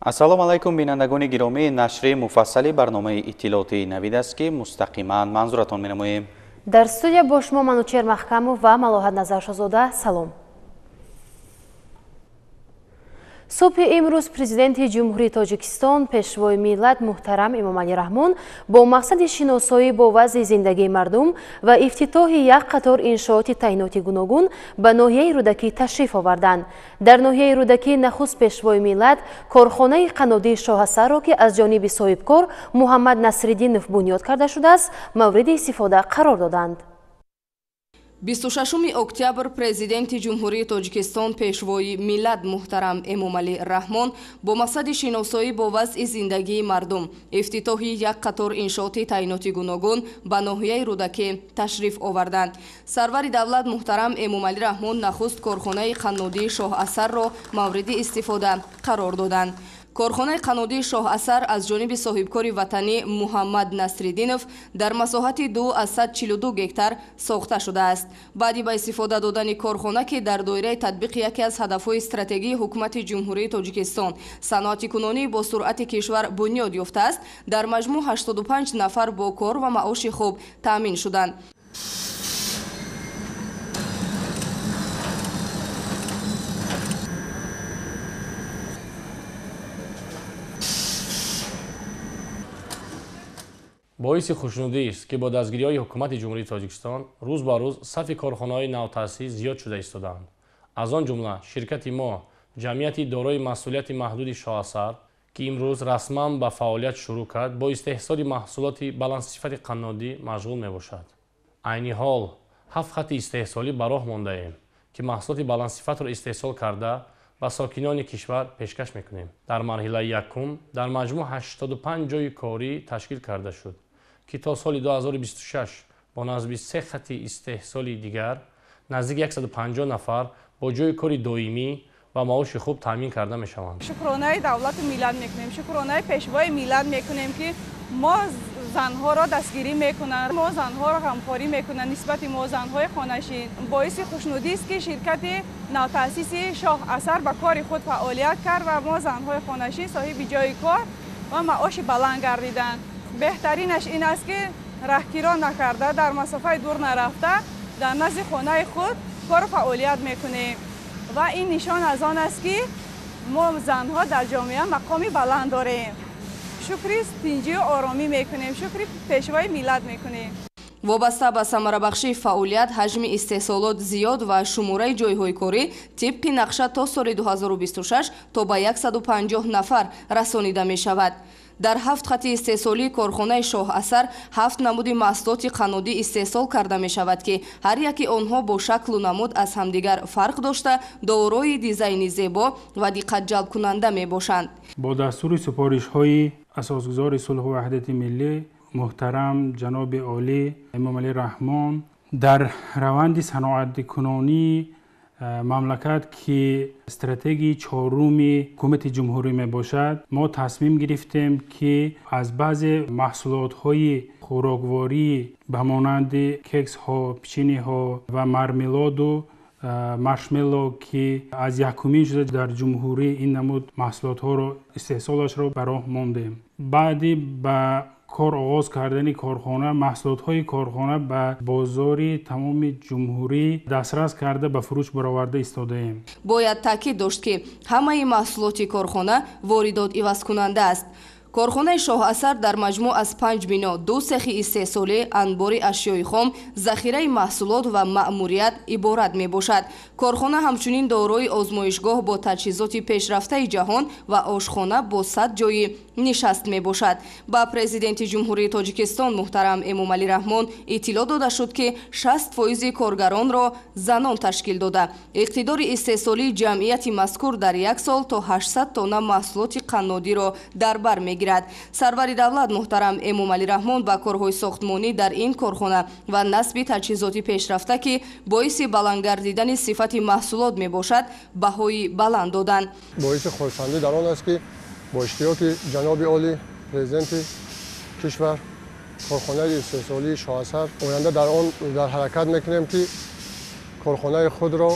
Ассалому алайкум, бинандагони гиромӣ. Нашри муфассали барномаи иттилоотии Навид аст, ки мустақиман манзуратон менамоем. Дар студия бо шумо Манучер Маҳкамов ва Малоҳат Назаршозода. Салом. Субҳи имрӯз Президенти Ҷумҳурии Тоҷикистон, Пешвои миллат муҳтарам Эмомалӣ Раҳмон бо мақсади шиносоӣ бо вазъи зиндагии мардум ва ифтитоҳи як қатор иншооти таъиноти гуногун ба ноҳияи Рӯдакӣ ташриф оварданд. Дар ноҳияи Рӯдакӣ нахуст Пешвои миллат корхонаи қаннодии Шоҳасарро, ки аз ҷониби соҳибкор Муҳаммад Насриддинов бунёд карда шудааст, мавриди истифода қарор доданд. 26 октябр Президенти Ҷумҳурии Тоҷикистон, Пешвои миллат муҳтарам Эмомалӣ Раҳмон бо мақсади шиносоӣ бо вазъи зиндагии мардум, ифтитоҳи як қатор иншооти таъиноти гуногун ба ноҳияи Рӯдакӣ ташриф оварданд. Сарвари давлат муҳтарам Эмомалӣ Раҳмон нахуст корхонаи қаннодии Шоҳасарро мавриди истифода қарор доданд. Корхонаи қаннодии Шоҳасар аз ҷониби соҳибкори ватанӣ Муҳаммад Насриддинов дар масоҳати 2,42 гектар сохта шудааст. Баъди ба истифода додани корхона, ки дар доираи татбиқи яке аз ҳадафҳои стратегии Ҳукумати Ҷумҳурии Тоҷикистон саноатикунонии бо суръати кишвар бунёд ёфтааст, дар маҷмӯъ 85 нафар бо кор ва маоши хуб таъмин шуданд. Боиси хушнудист, ки бо дастгириҳои Ҳукумати Ҷумҳурии Тоҷикистон рӯз ба рӯз сафи корхонаҳои навтаъсис зиёд шуда истодаанд. Аз он ҷумла ширкати мо, ҷамъияти дорои масъулияти маҳдуди Шоҳасар, ки имрӯз расман ба фаъолият шурӯъ кард, бо истеҳсоли маҳсулоти баландсифати қаннодӣ машғул мебошад. Айни ҳол 7 хати истеҳсолӣ ба роҳ мондаем, ки маҳсулоти баландсифатро истеҳсол карда ба сокинони кишвар пешкаш мекунем. Дар марҳилаи якум дар маҷмӯъ 85 ҷойи корӣ ташкил карда шуд, ки то соли 2026 бо насби 3 хати истеҳсоли дигар наздик 150 нафар бо ҷойи кори доимӣ ва маоши хуб таъмин карда мешаванд. Шукронаи давлату миллат мекунем, шукронаи Пешвои миллат мекунем, ки мо занҳоро дастгирӣ мекунанд, мо занҳоро ғамхорӣ мекунанд нисбати мо занҳои хонашин. Боиси хушнудист, ки ширкати навтаъсиси Шоҳасар ба кори худ фаъолият кард ва мо занҳои хонашин соҳиби ҷойи кор ва маоши баланд гардиданд. Беҳтаринаш ин аст, ки раҳкиро накарда, дар масофаи дур нарафта, дар назди хонаи худ кору фаъолият мекунем ва ин нишон аз он аст, ки мо занҳо дар ҷомеа мақоми баланд дорем. Шукри тинҷию оромӣ мекунем, шукри Пешвои миллат мекунем. Вобаста ба самарабахшии фаъолият, ҳаҷми истеҳсолот зиёд ва шумораи ҷойҳои корӣ тибқи нақша то соли 2026 то ба 150 нафар расонида мешавад. Дар 7 хати истеҳсолии корхонаи Шоҳасар 7 намуди маҳсулоти қаннодӣ истеҳсол карда мешавад, ки ҳар яки онҳо бо шаклу намуд аз ҳамдигар фарқ дошта, дорои дизайни зебо ва диққатҷалбкунанда мебошанд. Бо дастури супоришҳои Асосгузори сулҳу ваҳдати миллӣ муҳтарам ҷаноби олӣ Эмомалӣ Раҳмон дар раванди саноатикунонии мамлакат, ки стратегияи чоруми Ҳукумати Ҷумҳурӣ мебошад, мо тасмим гирифтем, ки аз баъзе маҳсулотҳои хӯрокворӣ ба монанди кексҳо, печениҳо ва мармеладу маршмелло, ки аз якумин шуда дар ҷумҳурӣ ин намуд маҳсулотҳоро истеҳсолашро ба роҳ мондем. Баъди ба кор оғоз кардани корхона, маҳсулотҳои корхона ба бозори тамоми ҷумҳурӣ дастрас карда, ба фурӯш бароварда истодаем. Бояд таъкид дошт, ки ҳамаи маҳсулоти корхона воридот ивазкунанда аст. Корхонаи Шоҳасар дар маҷмӯъ аз 5 бино, 2 сехи истеҳсолӣ, анбори ашёи хом, захираи маҳсулот ва маъмурият иборат мебошад. Корхона ҳамчунин дорои озмоишгоҳ бо таҷҳизоти пешрафтаи ҷаҳон ва ошхона бо 100 ҷойи нишаст мебошад. Ба Президенти Ҷумҳурии Тоҷикистон муҳтарам Эмомалӣ Раҳмон иттилоъ дода шуд, ки 60% коргаронро занон ташкил дода. Иқтидори истеҳсолии ҷамъияти мазкур дар як сол то 800 тонна маҳсулоти қаннодиро дар бар мегирад. Сарвари давлат муҳтарам Эмомалӣ Раҳмон ба корҳои сохтмонӣ дар ин корхона ва насби таҷҳизоти пешрафта, ки боиси баланд гардидани сифати маҳсулот мебошад, баҳои баланд доданд. Боиси хурсандӣ дар он аст, ки бо иштироки ҷаноби олӣ Президенти кишвар корхонаи истеҳсолии Шоҳасар оянда дар он дар ҳаракат мекунем, ки корхонаи худро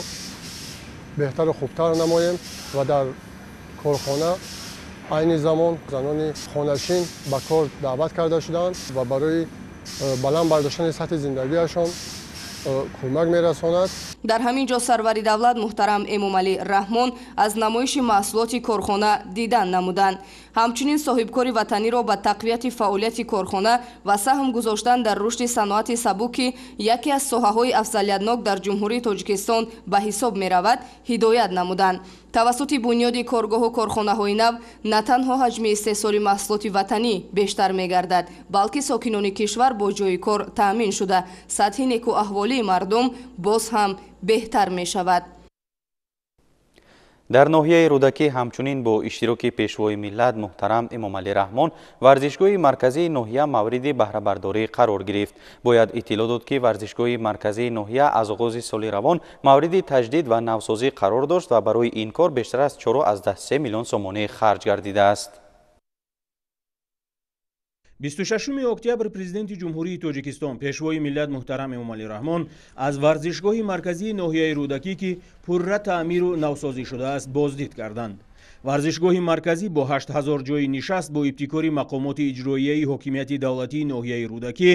беҳтару хубтар намоем ва дар корхона Айни замон занони хонашин ба кор даъват карда шуданд ва барои баланд бардоштани сатҳи зиндагиашон кӯмак мерасонад. Дар ҳамин ҷо сарвари давлат муҳтарам Эмомалӣ Раҳмон аз намоиши маҳсулоти корхона дидан намуданд. Ҳамчунин соҳибкори ватаниро ба тақвияти фаъолияти корхона ва саҳм гузоштан дар рушди саноати сабук, ки яке аз соҳаҳои афзалиятнок дар Ҷумҳурии Тоҷикистон ба ҳисоб меравад, ҳидоят намуданд. Тавассути бунёди коргоҳу корхонаҳои нав на танҳо ҳаҷми истеҳсоли маҳсулоти ватанӣ бештар мегардад, балки сокинони кишвар бо ҷойи кор таъмин шуда, сатҳи некӯаҳволии мардум боз ҳам беҳтар мешавад. Дар ноҳияи Рӯдакӣ ҳамчунин бо иштироки пешвои миллат муҳтарам Эмомалӣ Раҳмон варзишгоҳи марказии ноҳия мавриди баҳрабардорӣ қарор гирифт. Бояд иттилоъ дод, ки варзишгоҳи марказии ноҳия аз оғози соли равон мавриди таҷдид ва навсозӣ қарор дошт ва барои ин кор бештар аз 4,3 миллион сомонӣ харҷ гардидааст. 26 октябр Президенти Ҷумҳурии Тоҷикистон, Пешвои миллат муҳтарам Эмомалӣ Раҳмон аз варзишгоҳи марказии ноҳияи Рӯдакӣ, ки пурра таъмиру навсозӣ шудааст, боздид карданд. Варзишгоҳи марказӣ бо 8000 ҷойи нишаст бо ибтикори мақомоти иҷроияи ҳокимияти давлатии ноҳияи Рӯдакӣ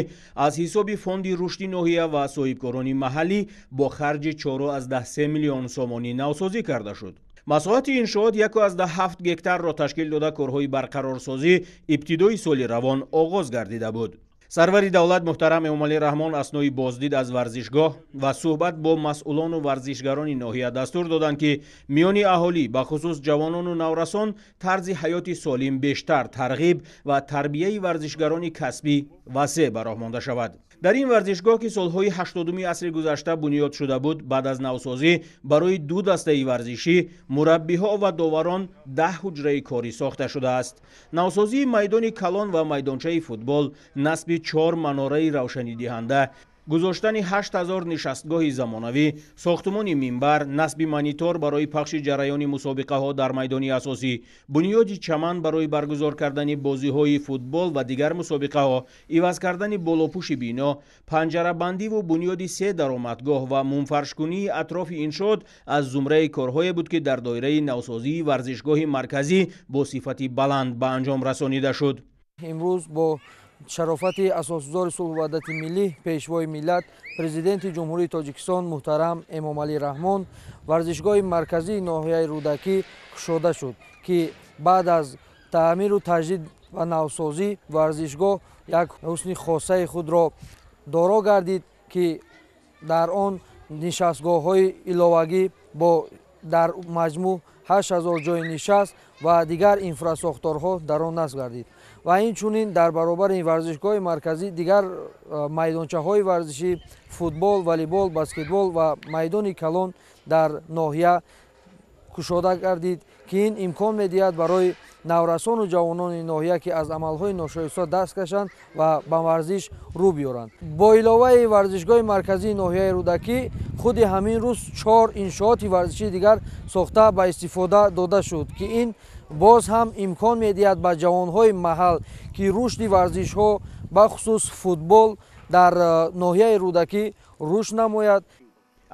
аз ҳисоби фонди рушди ноҳия ва соҳибкорони маҳаллӣ бо харҷи 4,3 миллион сомонӣ навсозӣ карда шуд. Масоҳати иншоот 1,7 гектарро ташкил дода, корҳои барқарорсозӣ ибтидои соли равон оғоз гардида буд. Сарвари давлат муҳтарам Эмомалӣ Раҳмон аснои боздид аз варзишгоҳ ва суҳбат бо масъулону варзишгарони ноҳия дастур доданд, ки миёни аҳолӣ, бахусус ҷавонону наврасон, тарзи ҳаёти солим бештар тарғиб ва тарбияи варзишгарони касбӣ васеъ ба роҳ монда шавад. Дар ин варзишгоҳ, ки солҳои 80-уми асри гузашта бунёд шуда буд, баъд аз навсозӣ барои ду дастаи варзишӣ, мураббиҳо ва доварон 10 ҳуҷраи корӣ сохта шудааст. Навсозии майдони калон ва майдончаи футбол, насби 4 манораи равшанидиҳанда, гузоштани 8000 нишастгоҳи замонавӣ, сохтумони минбар, насби монитор барои пахши ҷараёни мусобиқаҳо дар майдони асосӣ, бунёди чаман барои баргузор кардани бозиҳои футбол ва дигар мусобиқаҳо, иваз кардани болопӯши бино, панҷарабандиву бунёди 3 даромадгоҳ ва мунфаршкунии атрофи иншоот аз зумраи корҳое буд, ки дар доираи навсозии варзишгоҳи марказӣ бо сифати баланд ба анҷом расонида шуд. Имрӯз бо шарофати асосгузори сулҳу ваҳдати миллӣ, Пешвои миллат, Президенти Ҷумҳурии Тоҷикистон муҳтарам Эмомалӣ Раҳмон варзишгоҳи марказии ноҳияи Рӯдакӣ кушода шуд, ки баъд аз таъмиру таҷдид ва навсозӣ варзишгоҳ як ҳусни хосаи худро доро гардид, ки дар он нишастгоҳҳои иловагӣ бо дар маҷмӯъ 8000 ҷойи нишаст ва дигар инфрасохторҳо дар он насб гардид. Ва инчунин дар баробари ин варзишгоҳи марказӣ дигар майдончаҳои варзишӣ футбол, волейбол, баскетбол ва майдони калон дар ноҳия кушода гардид, ки ин имкон медиҳад барои наврасону ҷавонони ноҳия, ки аз амалҳои ношоиста даст кашанд ва ба варзиш рӯ биёранд. Бо иловаи варзишгоҳи марказии ноҳияи Рӯдакӣ худи ҳамин рӯз 4 иншооти варзишии дигар сохта ба истифода дода шуд, ки ин боз ҳам имкон медиҳад ба ҷавонҳои маҳал, ки рушди варзишҳо бахусус футбол дар ноҳияи Рӯдакӣ рушд намояд.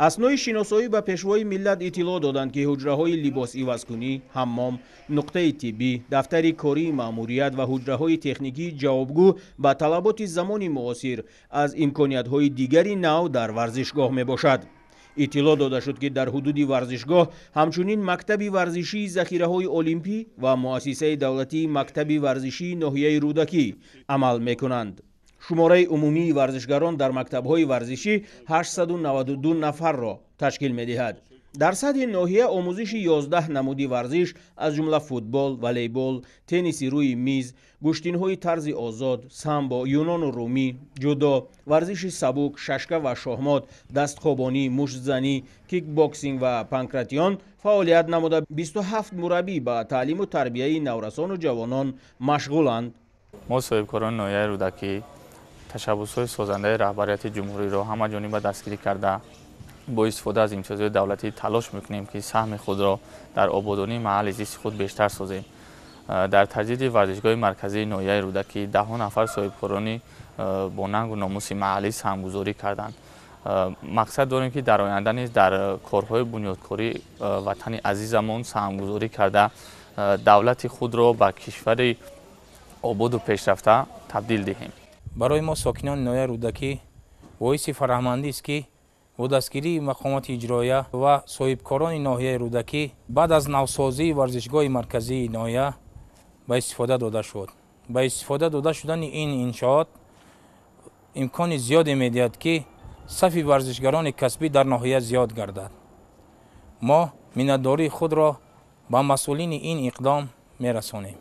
Аснои шиносоӣ ба пешвои миллат иттилоъ доданд, ки ҳуҷраҳои либосивазкунӣ, ҳаммом, нуқтаи тиббӣ, дафтари кории маъмурият ва ҳуҷраҳои техникии ҷавобгӯ ба талаботи замони муосир аз имкониятҳои дигари нав дар варзишгоҳ мебошад. Иттилоъ дода шуд, ки дар ҳудуди варзишгоҳ ҳамчунин мактаби варзишии захираҳои олимпӣ ва муассисаи давлатии мактаби варзишии ноҳияи Рӯдакӣ амал мекунанд. Шумораи умумии варзишгарон дар мактабҳои варзишӣ 892 нафарро ташкил медиҳад. Дар сатҳи ноҳия омӯзиши 11 намуди варзиш аз ҷумла футбол, волейбол, тенниси рӯи миз, гӯштинҳои тарзи озод, самбо, юнону румӣ, ҷудо, варзиши сабук, шашка ва шоҳмот, дастхобонӣ, муштзанӣ, кикбоксинг ва панкратион фаъолият намуда 27 мураббӣ ба таълиму тарбияи наврасону ҷавонон машғуланд. Мо соҳибкорони ноҳияи Рӯдакӣ ташаббусҳои созандаи раҳбарияти ҷумҳуриро ҳамаҷониба дастгирӣ карда, бо истифода аз имтиёзҳои давлатӣ талош мекунем, ки саҳми худро дар ободонии маҳалли зисти худ бештар созем. Дар таҷдиди варзишгоҳи марказии ноҳияи Рӯдакӣ даҳҳо нафар соҳибкорони бо нангу номуси маҳаллӣ саҳмгузорӣ карданд. Мақсад дорем, ки дар оянда низ дар корҳои бунёдкории ватани азизамон саҳмгузорӣ карда, Давлати худро ба кишвари ободу пешрафта табдил диҳем. Барои мо, сокинони ноҳияи Рӯдакӣ, боиси фараҳмандист, ки бо дастгирии мақомоти иҷроия ва соҳибкорони ноҳияи Рӯдакӣ баъд аз навсозии варзишгоҳи марказии ноҳия ба истифода дода шуд. Ба истифода дода шудани ин иншоот имкони зиёде медиҳад, ки сафи варзишгарони касбӣ дар ноҳия зиёд гардад. Мо миннатдории худро ба масъулини ин иқдом мерасонем.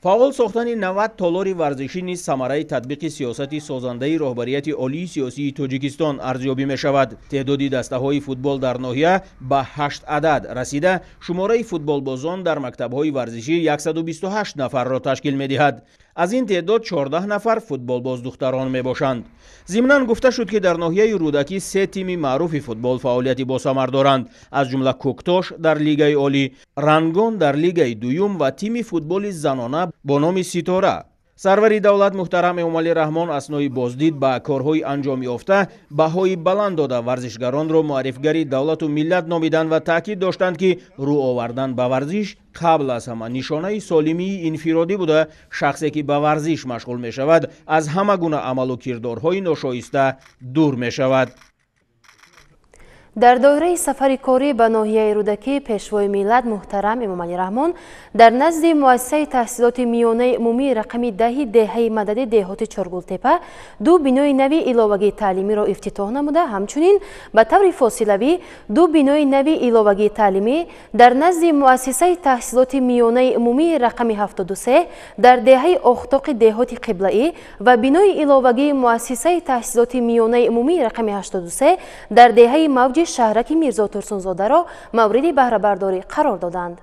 Фаъол сохтани 90 толори варзишӣ низ самараи татбиқи сиёсати созандаи роҳбарияти олии сиёсии Тоҷикистон арзёбӣ мешавад. Теъдоди дастаҳои футбол дар ноҳия ба 8 адад расида, шумораи футболбозон дар мактабҳои варзишӣ 128 нафарро ташкил медиҳад. Аз ин теъдод 14 нафар футболбоз духтарон мебошанд. Зимнан гуфта шуд, ки дар ноҳияи Рӯдакӣ се тими маъруфи футбол фаъолияти босамар доранд, аз ҷумла Кӯктош дар лигаи олӣ, Рангон дар лигаи дуюм ва тими футболи занона бо номи Ситора. Сарвари давлат муҳтарам Эмомалӣ Раҳмон аснои боздид ба корҳои анҷомёфта баҳои баланд дода, варзишгаронро муаррифгари давлату миллат номиданд ва таъкид доштанд, ки рӯ овардан ба варзиш қабл аз ҳама нишонаи солимии инфиродӣ буда, шахсе ки ба варзиш машғул мешавад, аз ҳама гуна амалу кирдорҳои ношоиста дур мешавад. Дар доираи сафари корӣ ба ноҳияи Рӯдакӣ Пешвои миллат муҳтарам Эмомалӣ Раҳмон дар назди муассисаи таҳсилоти миёнаи умумии рақами 10 деҳаи Мадади деҳоти Чоргултепа ду бинои нави иловагии таълимиро ифтитоҳ намуда, ҳамчунин ба таври фосилавӣ ду бинои нави иловагии таълимӣ дар назди муассисаи таҳсилоти миёнаи умумии рақами 73 дар деҳаи Охтоқи деҳоти Қиблаӣ ва бинои иловагии муассисаи таҳсилоти миёнаи умумии рақами 83 дар деҳаи Мавҷи шаҳраки Мирзо Турсунзодаро мавриди баҳрабардорӣ қарор доданд.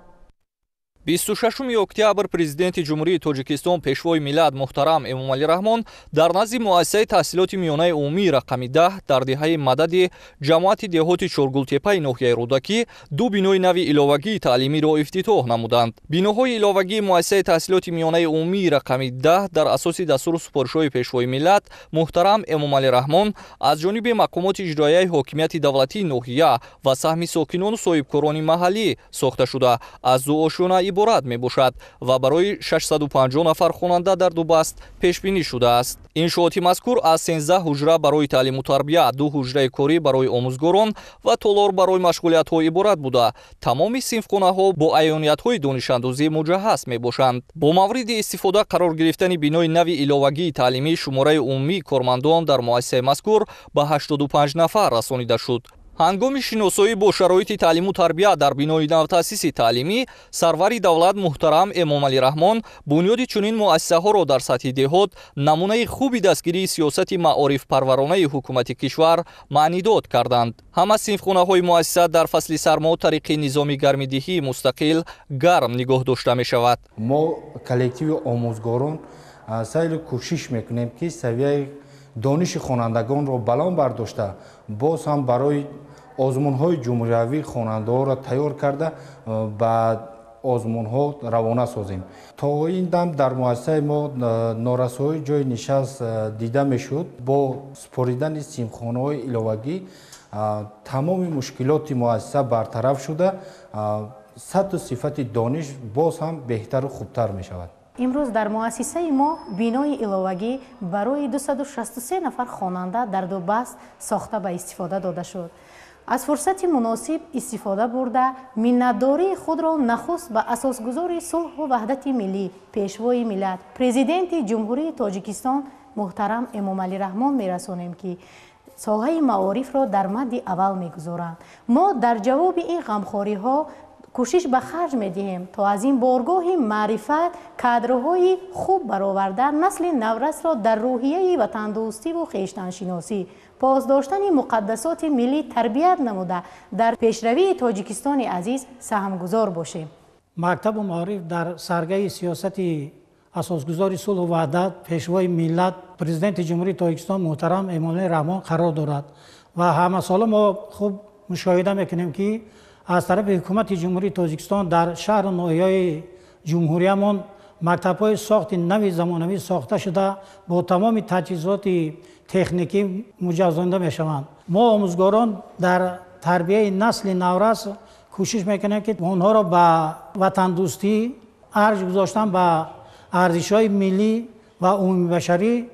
26 октябр Президенти Ҷумҳурии Тоҷикистон, Пешвои миллат муҳтарам Эмомалӣ Раҳмон дар назди муассисаи таҳсилоти миёнаи умумии рақами 10 дар деҳаи Мадади ҷамоати деҳоти Чоргултепаи ноҳияи Рӯдакӣ ду бинои нави иловагии таълимиро ифтитоҳ намуданд. Биноҳои иловагии муассисаи таҳсилоти миёнаи умумии рақами 10 дар асоси дастуру супоришҳои Пешвои миллат муҳтарам Эмомалӣ Раҳмон аз ҷониби мақомоти иҷроияи ҳокимияти давлатии ноҳия ва саҳми сокинону соҳибкорони маҳаллӣ сохта шуда, аз ду ошёна иборат мебошад ва барои 650 нафар хонанда дар ду баст пешбинӣ шудааст. Иншооти мазкур аз 13 ҳуҷра барои таълиму тарбия, ду ҳуҷраи корӣ барои омӯзгорон ва толор барои машғулиятҳо иборат буда, тамоми синфхонаҳо бо аёниятҳои донишандозӣ муҷаҳҳаз мебошанд. Бо мавриди истифода қарор гирифтани бинои нави иловагии таълимӣ шумораи умумии кормандон дар муассисаи мазкур ба 85 нафар расонида шуд. Ҳангоми шиносоӣ бо шароити таълиму тарбия дар бинои навтаъсиси таълимӣ сарвари давлат муҳтарам Эмомалӣ Раҳмон бунёди чунин муассисаҳоро дар сатҳи деҳот намунаи хуби дастгирии сиёсати маорифпарваронаи ҳукумати кишвар маънидод карданд. Ҳама синфхонаҳои муассиса дар фасли сармо тариқи низоми гармидиҳии мустақил гарм нигоҳ дошта мешавад. Мо, коллективи омӯзгорон, сайру кӯшиш мекунем, ки савияи дониши хонандагонро баланд бардошта, боз ҳам барои озмунҳои ҷумҳуриявӣ хонандаҳоро тайёр карда, ба озмунҳо равона созем. То ин дам дар муассисаи мо норасоии ҷойи нишаст дида мешуд. Бо супоридани синфхонаҳои иловагӣ тамоми мушкилоти муассиса бартараф шуда, сатҳу сифати дониш боз ҳам беҳтару хубтар мешавад. Имрӯз дар муассисаи мо бинои иловагӣ барои 263 нафар хонанда дар ду баст сохта ба истифода дода шуд. Аз фурсати муносиб истифода бурда, миннатдории худро нахуст ба асосгузори сулҳу ваҳдати миллӣ, Пешвои миллат, Президенти Ҷумҳурии Тоҷикистон муҳтарам Эмомалӣ Раҳмон мерасонем, ки соҳаи маорифро дар мадди аввал мегузоранд. Мо дар ҷавоби ин ғамхориҳо кӯшиш ба харҷ медиҳем, то аз ин боргоҳи маърифат кадрҳои хуб бароварда, насли наврасро дар рӯҳияи ватандӯстиву хештаншиносӣ, посдоштани муқаддасоти миллӣ тарбият намуда, дар пешравии Тоҷикистони азиз саҳмгузор бошем. Мактабу маориф дар саргаи сиёсати асосгузори сулҳу ваҳдат, Пешвои миллат, Президенти Ҷумҳурии Тоҷикистон муҳтарам Эмомалӣ Раҳмон қарор дорад ва ҳамасола мо хуб мушоҳида мекунем, ки аз тарафи ҳукумати Ҷумҳурии Тоҷикистон дар шаҳру ноҳияҳои ҷумҳуриямон мактабҳои сохти нави замонавӣ сохта шуда, бо тамоми таҷҳизоти техникӣ муҷаҳҳазонда мешаванд. Мо, омӯзгорон, дар тарбияи насли наврас кӯшиш мекунем, ки онҳоро ба ватандӯстӣ, Арҷ гузоштан ба арзишҳои миллӣ ва умумибашарӣ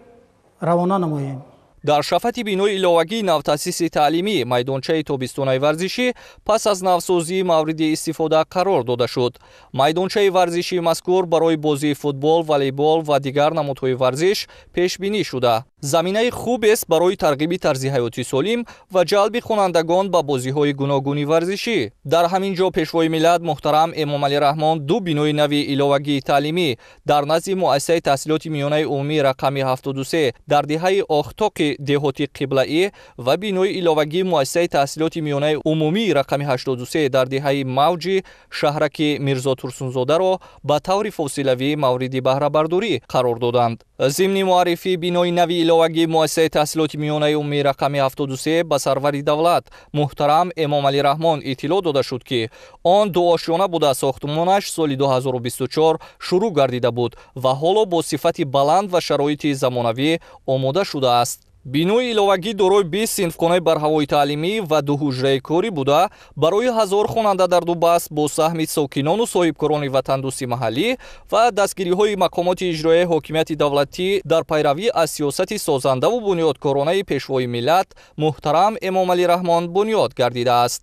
равона намоем. Дар шафати бинои иловагии навтаъсиси таълимӣ майдончаи тобистонаи варзишӣ пас аз навсозӣ мавриди истифода қарор дода шуд. Майдончаи варзишии мазкур барои бозии футбол, волейбол ва дигар намудҳои варзиш пешбинӣ шуда, заминаи хубест барои тарғиби тарзи ҳаёти солим ва ҷалби хонандагон ба бозиҳои гуногуни варзишӣ. Дар ҳамин ҷо Пешвои миллат муҳтарам Эмомалӣ Раҳмон ду бинои нави иловагии таълимӣ дар назди муассисаи таҳсилоти миёнаи умумии рақами 73 дар деҳаи Охтоқи деҳоти Қиблаӣ ва бинои иловагии муассисаи таҳсилоти миёнаи умумии рақами 83 дар деҳаи Мавҷи шаҳраки Мирзо Турсунзодаро ба таври фосилавӣ мавриди баҳрабардорӣ қарор доданд. Зимни муаррифии бинои нави иловагии муассисаи таҳсилоти миёнаи умумии рақами 73 ба сарвари давлат муҳтарам Эмомалӣ Раҳмон иттилоъ дода шуд, ки он дуошёна буда, сохтмонаш соли 2024 шурӯъ гардида буд ва ҳоло бо сифати баланд ва шароити замонавӣ омода шудааст. Бинои иловагӣ дорои 20 синфхонаи барҳавои таълимӣ ва ду ҳуҷраи корӣ буда, барои 1000 хонанда дар ду баст бо саҳми сокинону соҳибкорони ватандӯсти маҳаллӣ ва дастгириҳои мақомоти иҷроияи ҳокимияти давлатӣ дар пайравӣ аз сиёсати созандаву бунёдкоронаи Пешвои миллат муҳтарам Эмомалӣ Раҳмон бунёд гардидааст.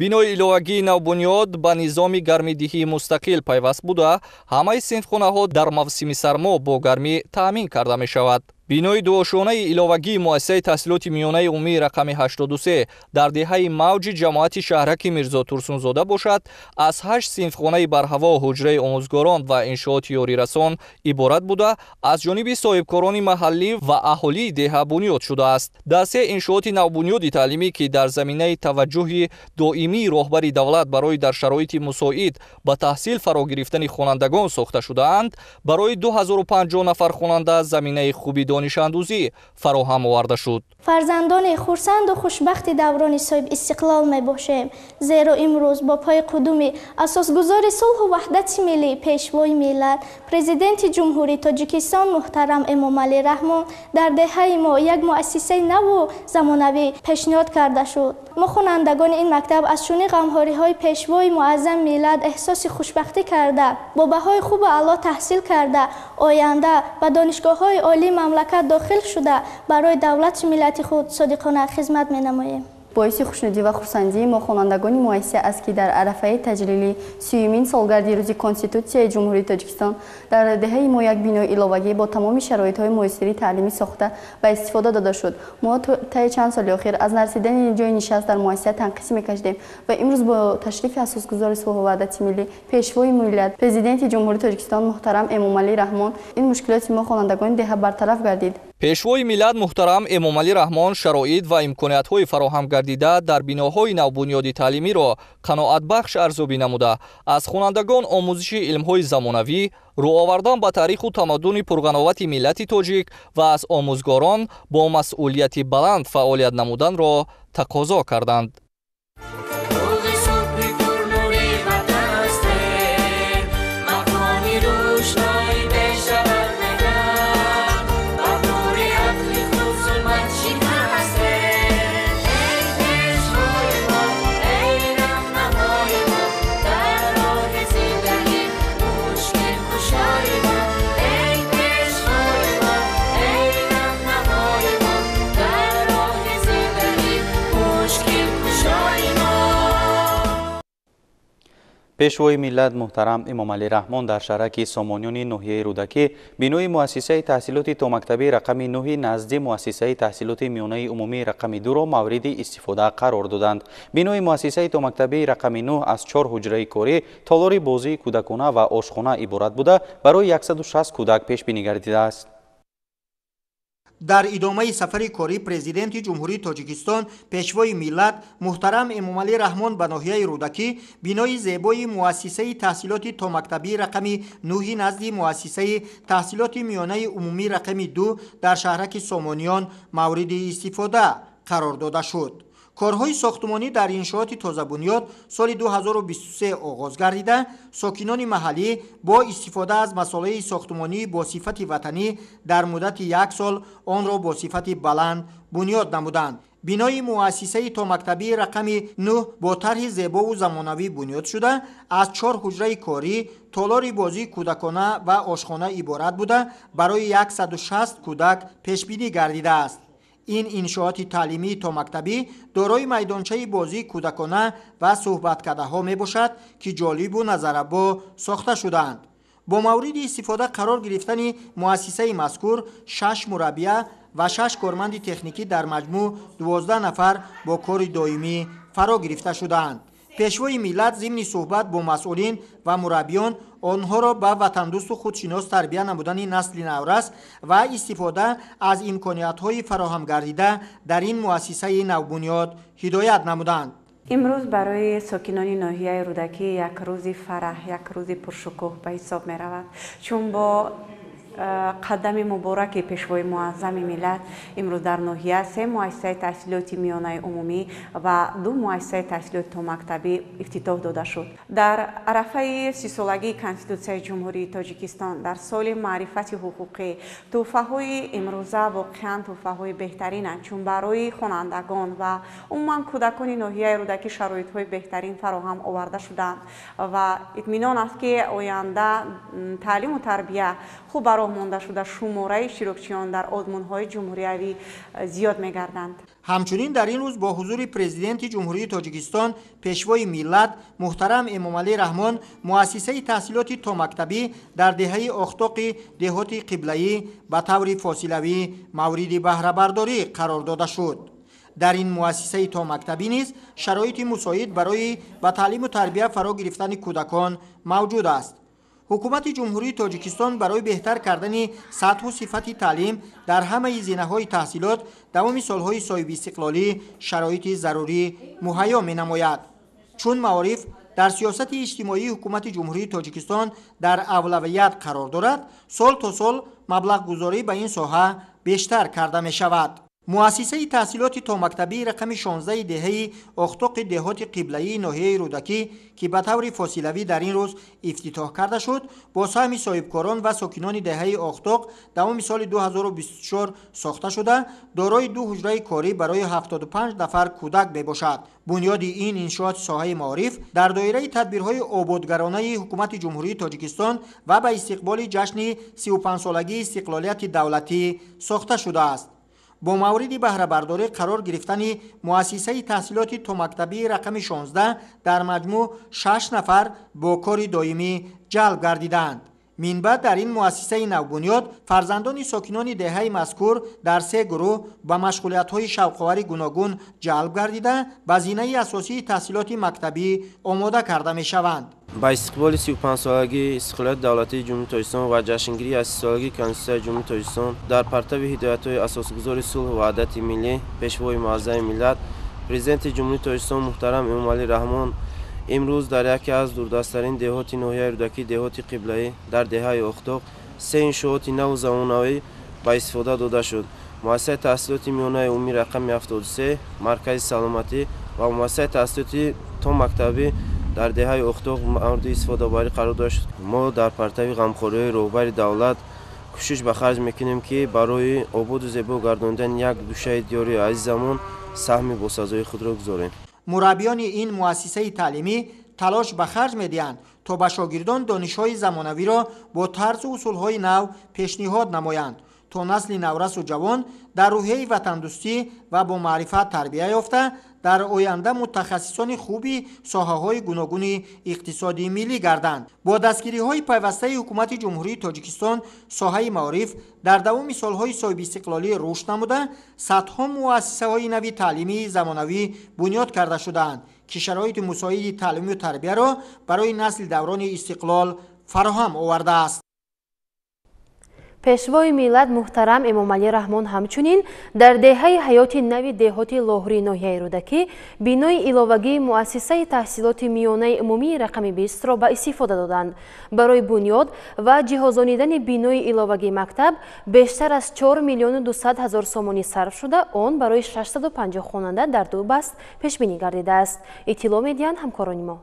Бинои иловагии навбунёд ба низоми гармидиҳии мустақил пайваст буда, ҳамаи синфхонаҳо дар мавсими сармо бо гармӣ таъмин карда мешавад. Бинои дуошонаи иловагии муассисаи таҳсилоти миёнаи умумии рақами 83 дар деҳаи Мавҷи ҷамоати шаҳраки Мирзо Турсунзода бошад, аз 8 синфхонаи барҳаво, ҳуҷраи омӯзгорон ва иншооти ёрирасон иборат буда, аз ҷониби соҳибкорони маҳаллӣ ва аҳолии деҳа бунёд шудааст. Дар се иншооти навбунёди таълимӣ, ки дар заминаи таваҷҷӯҳи доимии роҳбари давлат барои дар шароити мусоид ба таҳсил фаро гирифтани хонандагон сохта шудаанд, барои 2050 нафар хонанда заминаи хуби донишандӯзӣ фароҳам оварда шуд. Фарзандони хурсанду хушбахти даврони соҳиб истиқлол мебошем, зеро имрӯз бо пои қудуми асосгузори сулҳу ваҳдати миллӣ, Пешвои миллат, Президенти Ҷумҳурии Тоҷикистон муҳтарам Эмомалӣ Раҳмон дар деҳаи мо як муассисаи наву замонавӣ пешниҳод карда шуд. Мо хонандагони ин мактаб аз чунин ғамхориҳои Пешвои муаззам миллат эҳсоси хушбахтӣ карда, бо баҳои хубу аъло таҳсил карда, оянда ба донишгоҳҳои олии мамлакат дохил шуда, барои давлату миллати худ содиқона хизмат менамоем. Боиси хушнудӣ ва хурсандии мо хонандагони муассиса аст, ки дар арафаи таҷлили 30-юмин солгарди рӯзи Конститутсияи Ҷумҳурии Тоҷикистон дар деҳаи мо як бинои иловагӣ бо тамоми шароитҳои муосири таълимӣ сохта ба истифода дода шуд. Мо таи чанд соли охир аз нарасидани ҷои нишаст дар муассиса танқисӣ мекашидем ва имрӯз бо ташрифи асосгузори сулҳу ваҳдати миллӣ, Пешвои миллат, Президенти Ҷумҳурии Тоҷикистон муҳтарам Эмомалӣ Раҳмон ин мушкилоти мо хонандагони деҳа бартараф гардид. Пешвои миллат муҳтарам Эмомалӣ Раҳмон шароит ва имкониятҳои фароҳам гардида дар биноҳои навбунёди таълимиро қаноатбахш арзёбӣ намуда, аз хонандагон омӯзиши илмҳои замонавӣ, рӯ овардан ба таъриху тамаддуни пурғановати миллати тоҷик ва аз омӯзгорон бо масъулияти баланд фаъолият намуданро тақозо карданд. Пешвои миллат муҳтарам Эмомалӣ Раҳмон дар шаҳраки Сомониёни ноҳияи Рӯдакӣ бинои муассисаи таҳсилоти томактабӣ рақами 9 назди муассисаи таҳсилоти миёнаи умумии рақами 2-ро мавриди истифода қарор доданд. Бинои муассисаи томактабӣ рақами 9 аз 4 ҳуҷраи корӣ, толори бозии кӯдакона ва ошхона иборат буда, барои 160 кӯдак пешбинӣ гардидааст. Дар идомаи сафари корӣ Президенти Ҷумҳурии Тоҷикистон, Пешвои миллат муҳтарам Эмомалӣ Раҳмон ба ноҳияи Рӯдакӣ бинои зебои муассисаи таҳсилоти томактабӣ рақами 9 назди муассисаи таҳсилоти миёнаи умумӣ рақами 2 дар шаҳраки Сомониён мавриди истифода қарор дода шуд. Корҳои сохтмонӣ дар иншооти тозабунёд соли 2023 оғоз гардида, сокинони маҳаллӣ бо истифода аз масолеҳи сохтмонӣ бо сифати ватанӣ дар муддати як сол онро бо сифати баланд бунёд намуданд. Бинои муассисаи томактабии рақами 9 бо тарҳи зебову замонавӣ бунёд шуда, аз 4 ҳуҷраи корӣ, толори бозии кӯдакона ва ошхона иборат буда, барои 160 кӯдак пешбинӣ гардидааст. Ин иншооти таълимии томактабӣ дорои майдончаи бозии кӯдакона ва суҳбаткадаҳо мебошад, ки ҷолибу назаррабо сохта шудаанд. Бо мавриди истифода қарор гирифтани муассисаи мазкур 6 мураббия ва 6 корманди техникӣ дар маҷмӯъ 12 нафар бо кори доимӣ фаро гирифта шудаанд. Пешвои миллат зимни суҳбат бо масъулин ва мураббиён онҳоро ба ватандӯсту худшинос тарбия намудани насли наврас ва истифода аз имкониятҳои фароҳамгардида дар ин муассисаи навбунёд ҳидоят намуданд. Имрӯз барои сокинони ноҳияи Рӯдакӣ як рӯзи фараҳ, як рӯзи пуршукӯҳ ба ҳисоб меравад, чун бо қадами мубораки пешвои муаззами миллат имрӯз дар ноҳия 3 муассисаи таҳсилоти миёнаи умумӣ ва 2 муассисаи таҳсилоти томактабӣ ифтитоҳ дода шуд. Дар арафаи 30-солагии Конститутсияи Ҷумҳурии Тоҷикистон, дар соли маърифати ҳуқуқӣ, тӯҳфаҳои имрӯза воқеан тӯҳфаҳои беҳтаринанд, чун барои хонандагон ва умуман кӯдакони ноҳияи Рӯдакӣ шароитҳои беҳтарин фароҳам оварда шуданд ва итминон аст, ки оянда таълиму тарбия хуб ба роҳ монда шуда, шумораи иштирокчиён дар озмунҳои ҷумҳуриявӣ зиёд мегарданд. Ҳамчунин дар ин рӯз бо ҳузури Президенти Ҷумҳурии Тоҷикистон, Пешвои миллат муҳтарам Эмомалӣ Раҳмон муассисаи таҳсилоти томактабӣ дар деҳаи Охтоқи деҳоти Қиблаӣ ба таври фосилавӣ мавриди баҳрабардорӣ қарор дода шуд. Дар ин муассисаи томактабӣ низ шароити мусоид барои ба таълиму тарбия фаро гирифтани кӯдакон мавҷуд аст. Ҳукумати Ҷумҳурии Тоҷикистон барои беҳтар кардани сатҳу сифати таълим дар ҳамаи зинаҳои таҳсилот давоми солҳои соҳибистиқлолӣ шароити зарурӣ муҳайё менамояд. Чун маориф дар сиёсати иҷтимоии Ҳукумати Ҷумҳурии Тоҷикистон дар авлавият қарор дорад, сол то сол маблағгузорӣ ба ин соҳа бештар карда мешавад. Муассисаи таҳсилоти томактабии рақами 16 деҳаи Охтоқи деҳоти Қиблаии ноҳияи Рӯдакӣ, ки ба таври фосилавӣ дар ин рӯз ифтитоҳ карда шуд, бо саҳми соҳибкорон ва сокинони деҳаи Охтоқ давоми соли 2024 сохта шуда, дорои 2 ҳуҷраи корӣ барои 75 нафар кӯдак мебошад. Бунёди ин иншоот соҳаи маориф дар доираи тадбирҳои ободгаронаи Ҳукумати Ҷумҳурии Тоҷикистон ва ба истиқболи ҷашни 35-солагии истиқлолияти давлатӣ сохта шудааст. Бо мавриди баҳрабардорӣ қарор гирифтани муассисаи таҳсилоти томактабии рақами 16 дар маҷмӯъ 6 нафар бо кори доимӣ ҷалб гардиданд. Минбаъд дар ин муассисаи навбунёд фарзандони сокинони деҳаи мазкур дар 3 гурӯҳ ба машғулиятҳои шавқовари гуногун ҷалб гардида, ба зинаи асосии таҳсилоти мактабӣ омода карда мешаванд. Ба истиқболи 35-солагии истиқлолияти давлатии Ҷумҳурии Тоҷикистон ва ҷашнгирии 80-солагии Конститутсияи Ҷумҳурии Тоҷикистон дар партави ҳидоятҳои асосгузори сулҳу ваҳдати миллӣ, Пешвои муаззами миллат, Президенти Ҷумҳурии Тоҷикистон муҳтарам Эмомалӣ Раҳмон имрӯз дар яке аз дурдасттарин деҳоти ноҳияи Рӯдакӣ, деҳоти Қиблаӣ, дар деҳаи Охтоқ 3 иншооти наву замонавӣ ба истифода дода шуд. Муассисаи таҳсилоти миёнаи умумӣ рақами 73, маркази саломатӣ ва муассисаи таҳсилоти томактабӣ дар деҳаи Охтоқ мавриди истифодабарӣ қарор дода шуд. Мо дар партави ғамхориҳои роҳбари давлат кӯшиш ба харҷ мекунем, ки барои ободу зебо гардондани як гӯшаи диёри азизамон саҳми босазои худро гузорем. Мураббиёни ин муассисаи таълимӣ талош ба харҷ медиҳанд, то ба шогирдон донишҳои замонавиро бо тарзу усулҳои нав пешниҳод намоянд, то насли наврасу ҷавон дар рӯҳияи ватандӯстӣ ва бо маърифат тарбия ёфта, дар оянда мутахассисони хуби соҳаҳои гуногуни иқтисоди миллӣ гарданд. Бо дастгириҳои пайвастаи Ҳукумати Ҷумҳурии Тоҷикистон соҳаи маориф дар давоми солҳои соҳибистиқлолӣ рушд намуда, садҳо муассисаҳои нави таълимии замонавӣ бунёд карда шудаанд, ки шароити мусоиди таълиму тарбияро барои насли даврони истиқлол фароҳам овардааст. Пешвои миллат муҳтарам Эмомалӣ Раҳмон ҳамчунин дар деҳаи ҳаёти нави деҳоти Лоҳурии ноҳияи Рӯдакӣ бинои иловагии муассисаи таҳсилоти миёнаи умумии рақами 20-ро ба истифода доданд. Барои бунёд ва ҷиҳозонидани бинои иловагии мактаб бештар аз 4 200 000 сомонӣ сарф шуда, он барои 650 хонанда дар 2 баст пешбинӣ гардидааст. Иттилоъ медиҳанд ҳамкорони мо.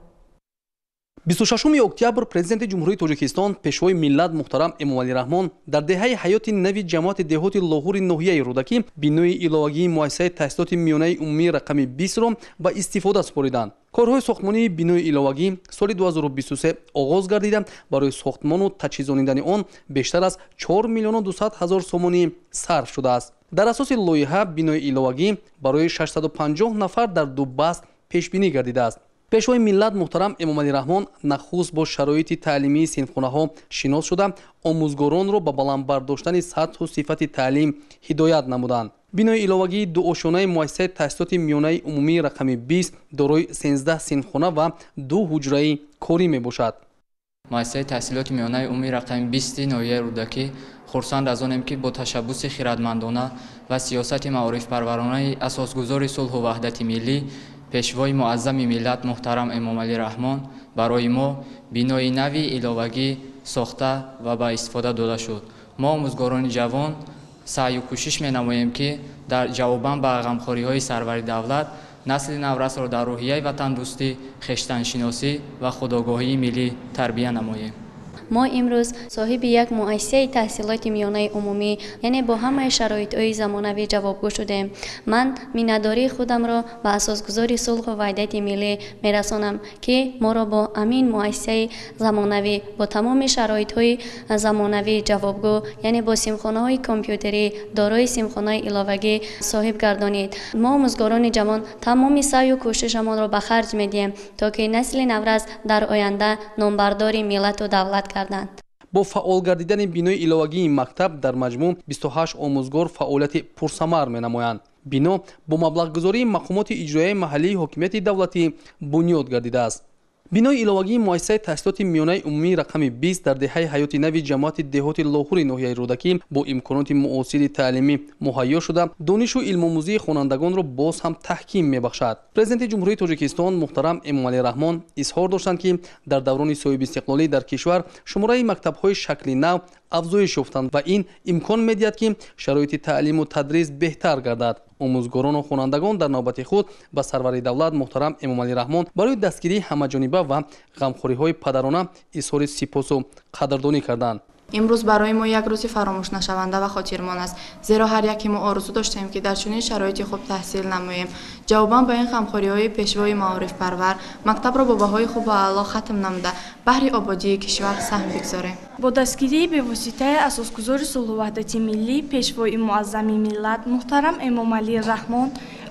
26 октябр Президенти Ҷумҳурии Тоҷикистон, Пешвои миллат муҳтарам Эмомалӣ Раҳмон дар деҳаи Ҳаёти нави ҷамоати деҳоти Лоҳури ноҳияи Рӯдакӣ бинои иловагии муассисаи таҳсилоти миёнаи умумии рақами 20-ро ба истифода супориданд. Корҳои сохтмонии бинои иловагӣ соли 2023 оғоз гардида, барои сохтмону таҷҳизонидани он бештар аз 4 миллиону 200 ҳазор сомонӣ сарф шудааст. Дар асоси лоиҳа бинои иловагӣ барои 650 нафар дар ду баст пешбинӣ гардидааст. Пешвои миллат муҳтарам Эмомалӣ Раҳмон нахуст бо шароити таълимии синфхонаҳо шинос шуда, омӯзгоронро ба баланд бардоштани сатҳу сифати таълим ҳидоят намуданд. Бинои иловагии дуошонаи муассисаи таҳсилоти миёнаи умумии рақами 20 дорои 13 синфхона ва ду ҳуҷраи корӣ мебошад. Муассисаи таҳсилоти миёнаи умумии рақами 20 ноҳияи Рӯдакӣ хурсанд аз онем, ки бо ташаббуси хирадмандона ва сиёсати маорифпарваронаи асосгузори сулҳу ваҳдати миллӣ, Пешвои муаззами миллат муҳтарам Эмомалӣ Раҳмон барои мо бинои нави иловагӣ сохта ва ба истифода дода шуд. Мо омӯзгорони ҷавон саъю кӯшиш менамоем, ки дар ҷавобан ба ғамхориҳои сарвари давлат насли наврасро дар рӯҳияи ватандӯстӣ, хештаншиносӣ ва худогоҳии миллӣ тарбия намоем. Мо имрӯз соҳиби як муассисаи таҳсилоти миёнаи умумӣ, яъне бо ҳамаи шароитҳои замонавӣ ҷавобгӯ шудем. Ман миннатдории худамро ба асосгузори сулҳу ваҳдати миллӣ мерасонам, ки моро бо ҳамин муассисаи замонавӣ, бо тамоми шароитҳои замонавӣ ҷавобгӯ, яъне бо симхонаҳои компютерӣ, дорои симхонаи иловагӣ соҳиб гардонид. Мо омӯзгорони ҷавон тамоми саъю кӯшишамонро ба харҷ медиҳем, то ки насли наврас дар оянда номбардори миллату давлат гарданд. Бо фаъол гардидани бинои иловагии мактаб дар маҷмӯъ 28 омӯзгор фаъолияти пурсамар менамоянд. Бино бо маблағгузории мақомоти иҷроияи маҳаллии ҳокимияти давлатӣ бунёд гардидааст. Бинои иловагии муассисаи таҳсилоти миёнаи умумии рақами 20 дар деҳаи Ҳаёти нави ҷамоати деҳоти Лоҳури ноҳияи Рӯдакӣ бо имконоти муосири таълимӣ муҳайё шуда, донишу илмомӯзии хонандагонро боз ҳам таҳким мебахшад. Президенти Ҷумҳурии Тоҷикистон муҳтарам Эмомалӣ Раҳмон изҳор доштанд, ки дар даврони соҳибистиқлолӣ дар кишвар шумораи мактабҳои шакли нав афзоиш ёфтанд ва ин имкон медиҳад, ки шароити таълиму тадрис беҳтар гардад. Омӯзгорону хонандагон дар навбати худ ба сарвари давлат муҳтарам Эмомалӣ Раҳмон барои дастгирии ҳамаҷониба ва ғамхориҳои падарона изҳори сипосу қадрдонӣ карданд. Имрӯз барои мо як рӯзи фаромӯшнашаванда ва хотирмон аст, зеро ҳар яке мо орзу доштем, ки дар чунин шароити хуб таҳсил намоем. Ҷавобан ба ин ғамхориҳои пешвои маорифпарвар мактабро бо баҳои хуб ва аъло хатм намуда, баҳри ободии кишвар саҳм бигзорем. Бо дастгирии бевоситаи асосгузори сулҳу ваҳдати миллӣ, Пешвои муаззами миллат муҳтарам Эмомалӣ Раҳмон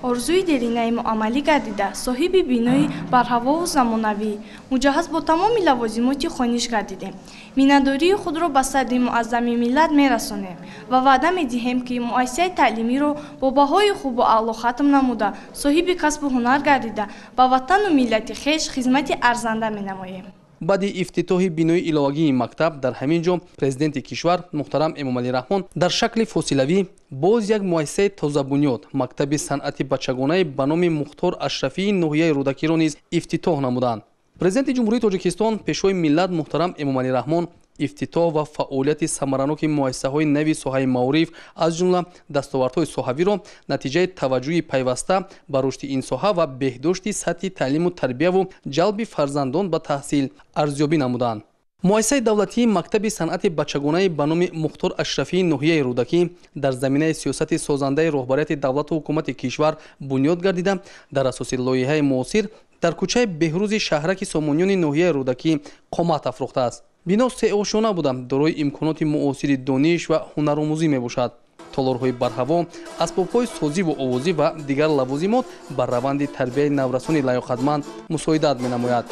орзуи деринаи мо амалӣ гардида, соҳиби бинои барҳавову замонавӣ, муҷаҳҳаз бо тамоми лавозимоти хониш гардидем. Миннатдории худро ба садри муаззами миллат мерасонем ва ваъда медиҳем, ки муассисаи таълимиро бо баҳои хубу аъло хатм намуда, соҳиби касбу ҳунар гардида, ба ватану миллати хеш хизмати арзанда менамоем. Баъди ифтитоҳи бинои иловагии мактаб дар ҳамин ҷо президенти кишвар муҳтарам Эмомалӣ Раҳмон дар шакли фосилавӣ боз як муассисаи тозабунёд, мактаби санъати бачагонаи ба номи Мухтор Ашрафии ноҳияи Рӯдакиро низ ифтитоҳ намуданд. Президенти Ҷумҳурии Тоҷикистон, Пешвои миллат муҳтарам Эмомалӣ Раҳмон ифтитоҳ ва фаъолияти самараноки муассисаҳои нави соҳаи маориф, аз ҷумла дастовардҳои соҳавиро натиҷаи таваҷҷӯҳи пайваста ба рушди ин соҳа ва беҳдошти сатҳи таълиму тарбияву ҷалби фарзандон ба таҳсил арзёбӣ намуданд. Муассисаи давлатии мактаби санъати бачагонаи ба номи Мухтор Ашрафии ноҳияи Рӯдакӣ дар заминаи сиёсати созандаи роҳбарияти давлату ҳукумати кишвар бунёд гардида, дар асоси лоиҳаи муосир дар кӯчаи Беҳрӯзи шаҳраки Сомониёни ноҳияи Рӯдакӣ қомат афрохтааст. Бино сеошона буда, дорои имконоти муосири дониш ва ҳунаромӯзӣ мебошад. Толорҳои барҳаво, асбобҳои созиву овозӣ ва дигар лавозимот ба раванди тарбияи наврасони лаёқатманд мусоидат менамояд.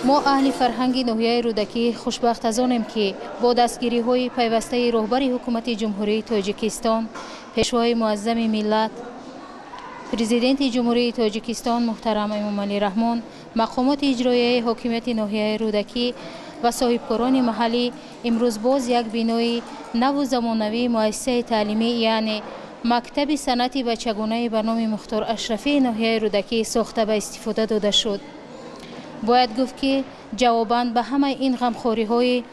Мо аҳли фарҳанги ноҳияи Рӯдакӣ хушбахт аз онем, ки бо дастгириҳои пайвастаи роҳбари ҳукумати Ҷумҳурии Тоҷикистон, Пешвои муаззами миллат, Президенти Ҷумҳурии Тоҷикистон муҳтарам Эмомалӣ Раҳмон, мақомоти иҷроияи ҳокимияти ноҳияи Рӯдакӣ ва соҳибкорони маҳаллӣ имрӯз боз як бинои наву замонавии муассисаи таълимӣ, яъне мактаби санъати бачагонаи ба номи Мухтор Ашрафии ноҳияи Рӯдакӣ сохта ба истифода дода шуд. Бояд гуфт, ки ҷавобан ба ҳамаи ин ғамхориҳои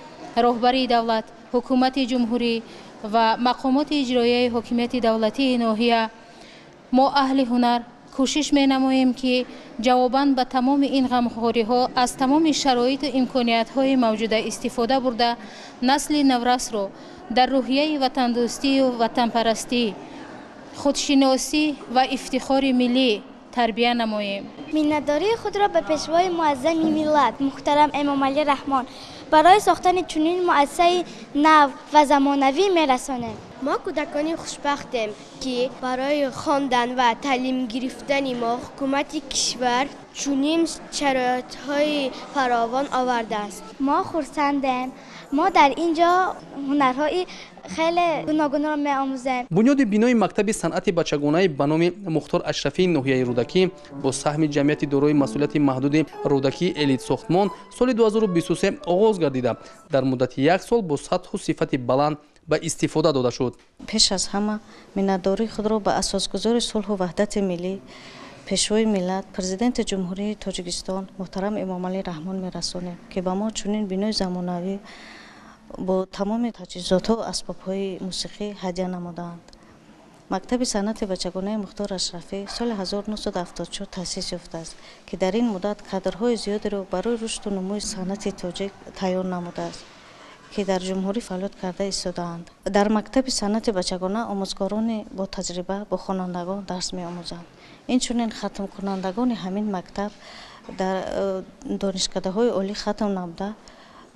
роҳбарии давлат, ҳукумати ҷумҳурӣ ва мақомоти иҷроияи ҳокимияти давлатии ноҳия, мо аҳли ҳунар Кӯшиш менамоем, ки ҷавобан ба тамоми ин ғамхориҳо аз тамоми шароиту имкониятҳои мавҷуда истифода бурда, насли наврасро дар рӯҳияи ватандӯстию ватанпарастӣ, худшиносӣ ва ифтихори миллӣ тарбия намоем. Миннатдории худро ба Пешвои Муаззами миллат муҳтарам Эмомалӣ Раҳмон барои сохтани чунин муассисаи нав ва замонавӣ мерасонем. Мо кӯдакони хушбахтем, ки барои хондан ва таълим гирифтани мо ҳукумати кишвар чунин шароитҳои фаровон овардааст. Мо хурсандем. Мо дар ин ҷо ҳунарҳои хеле гуногунро меомӯзем. Бунёди бинои мактаби санъати бачагонаи ба номи Мухтор Ашрафии ноҳияи Рӯдакӣ бо саҳми ҷамъияти дорои масъулияти маҳдуди Рӯдакии Элитсохтмон соли 2023 оғоз гардида, дар муддати як сол бо сатҳу сифати баланд ба истифода дода шуд. Пеш аз ҳама миннатдории худро ба асосгузори сулҳу ваҳдати миллӣ, Пешвои миллат, Президенти Ҷумҳурии Тоҷикистон муҳтарам Эмомалӣ Раҳмон мерасонем, ки ба мо чунин бинои замонавӣ бо тамоми таҷҳизотҳо асбобҳои мусиқӣ ҳадя намудаанд. Мактаби санъати бачагонаи Мухтор Ашрафӣ соли 1974 таъсис ёфтааст, ки дар ин муддат кадрҳои зиёдеро барои рушду нумӯи санъати тоҷик тайёр намудааст, ки дар ҷумҳурӣ фаъолият карда истодаанд. Дар мактаби санъати бачагона омӯзгорони бо таҷриба бо хонандагон дарс меомӯзанд. Инчунин хатмкунандагони ҳамин мактаб дар донишкадаҳои олӣ хатм намуда,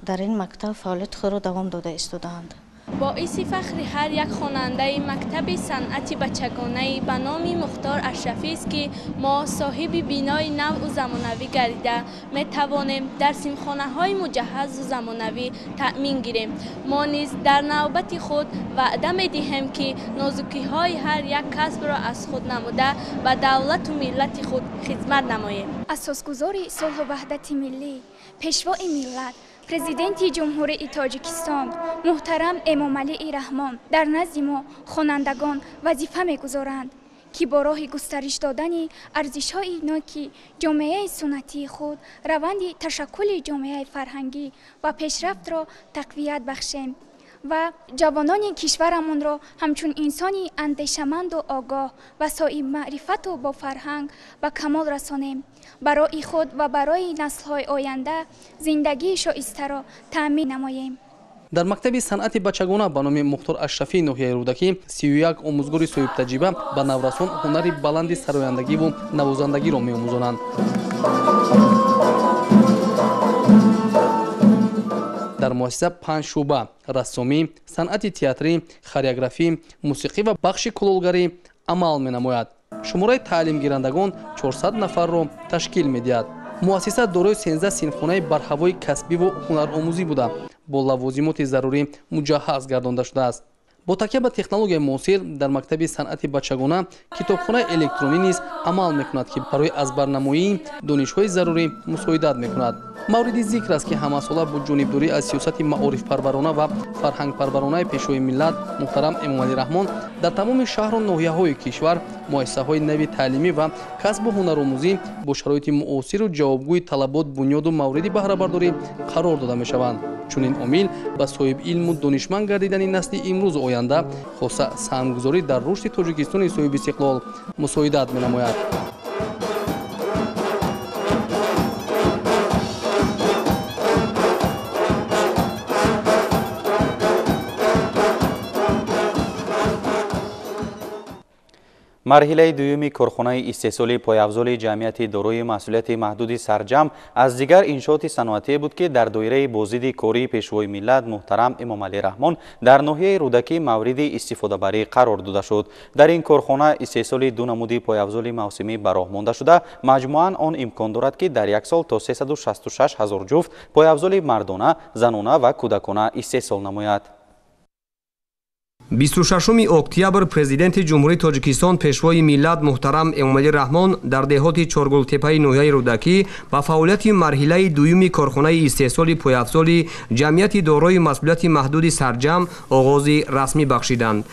дар ин мактаб фаъолияти худро давом дода истодаанд. Боиси фахри ҳар як хонандаи мактаби санъати бачагонаи ба номи Мухтор Ашрафист, ки мо соҳиби бинои навъу замонавӣ гардида метавонем дар синфхонаҳои муҷаҳҳазу замонавӣ таъмин гирем. Мо низ дар навбати худ ваъда медиҳем, ки нозукиҳои ҳар як касбро аз худ намуда ба давлату миллати худ хизмат намоем. Асосгузори сулҳу ваҳдати миллӣ, Пешвои миллат, Президенти Ҷумҳурии Тоҷикистон муҳтарам Эмомалии Раҳмон дар назди мо хонандагон вазифа мегузоранд, ки бо роҳи густариш додани арзишҳои ноки ҷомеаи суннатии худ раванди ташаккули ҷомеаи фарҳангӣ ва пешрафтро тақвият бахшем ва ҷавонони кишварамонро ҳамчун инсони андешаманду огоҳ ва соҳибмаърифату бофарҳанг ба камол расонем. Барои худ ва барои наслҳои оянда зиндагии шоистаро таъмин намоем. Дар мактаби санъати бачагона ба номи Мухтор Ашрафии ноҳияи Рӯдакӣ 31 омӯзгори соҳибтаҷриба ба наврасон ҳунари баланди сарояндагиву навозандагиро меомӯзонанд. Дар муассиса 5 шӯъба: рассомӣ, санъати театрӣ, хореографӣ, мусиқӣ ва бахши кулолгарӣ амал менамояд. Шумораи таълимгирандагон 400 нафарро ташкил медиҳад. Муассиса дорои 13 синфхонаи барҳавои касбиву ҳунаромӯзӣ буда, бо лавозимоти зарурӣ муҷаҳҳаз гардонда шудааст. Бо такя ба технологияи муосир дар мактаби санъати бачагона китобхонаи электронӣ низ амал мекунад, ки барои аз барнамоии донишҳои зарурӣ мусоидат мекунад. Мавриди зикр аст, ки ҳамасола бо ҷонибдорӣ аз сиёсати маорифпарварона ва фарҳангпарваронаи Пешвои миллат муҳтарам Эмомалӣ Раҳмон дар тамоми шаҳру ноҳияҳои кишвар муассисаҳои нави таълимӣ ва касбу ҳунаромӯзӣ бо шароити муосиру ҷавобгӯи талабот бунёду мавриди баҳрабардорӣ қарор дода мешаванд. Чунин омил ба соҳибилму донишманд гардидани насли имрӯзу оянда, хоса саҳмгузорӣ дар рушди Тоҷикистони соҳибистиқлол мусоидат менамояд. Марҳилаи дуюми корхонаи истеҳсоли пойафзоли ҷамъияти дорои масъулияти маҳдуди Сарҷамъ аз дигар иншооти саноатие буд, ки дар доираи боздиди кории Пешвои миллат муҳтарам Эмомалӣ Раҳмон дар ноҳияи Рӯдакӣ мавриди истифодабарӣ қарор дода шуд. Дар ин корхона истеҳсоли ду намуди пойафзоли мавсимӣ ба роҳ монда шуда, маҷмӯан он имкон дорад, ки дар як сол то 366 ҳазор ҷуфт пойафзоли мардона, занона ва кӯдакона истеҳсол намояд. 26 октябр Президенти Ҷумҳурии Тоҷикистон, Пешвои миллат муҳтарам Эмомалӣ Раҳмон дар деҳоти Чоргултепаи ноҳияи Рӯдакӣ ба фаъолияти марҳилаи дуюми корхонаи истеҳсоли пойафзоли ҷамъияти дорои масъулияти маҳдуди Сарҷамъ оғози расмӣ бахшиданд.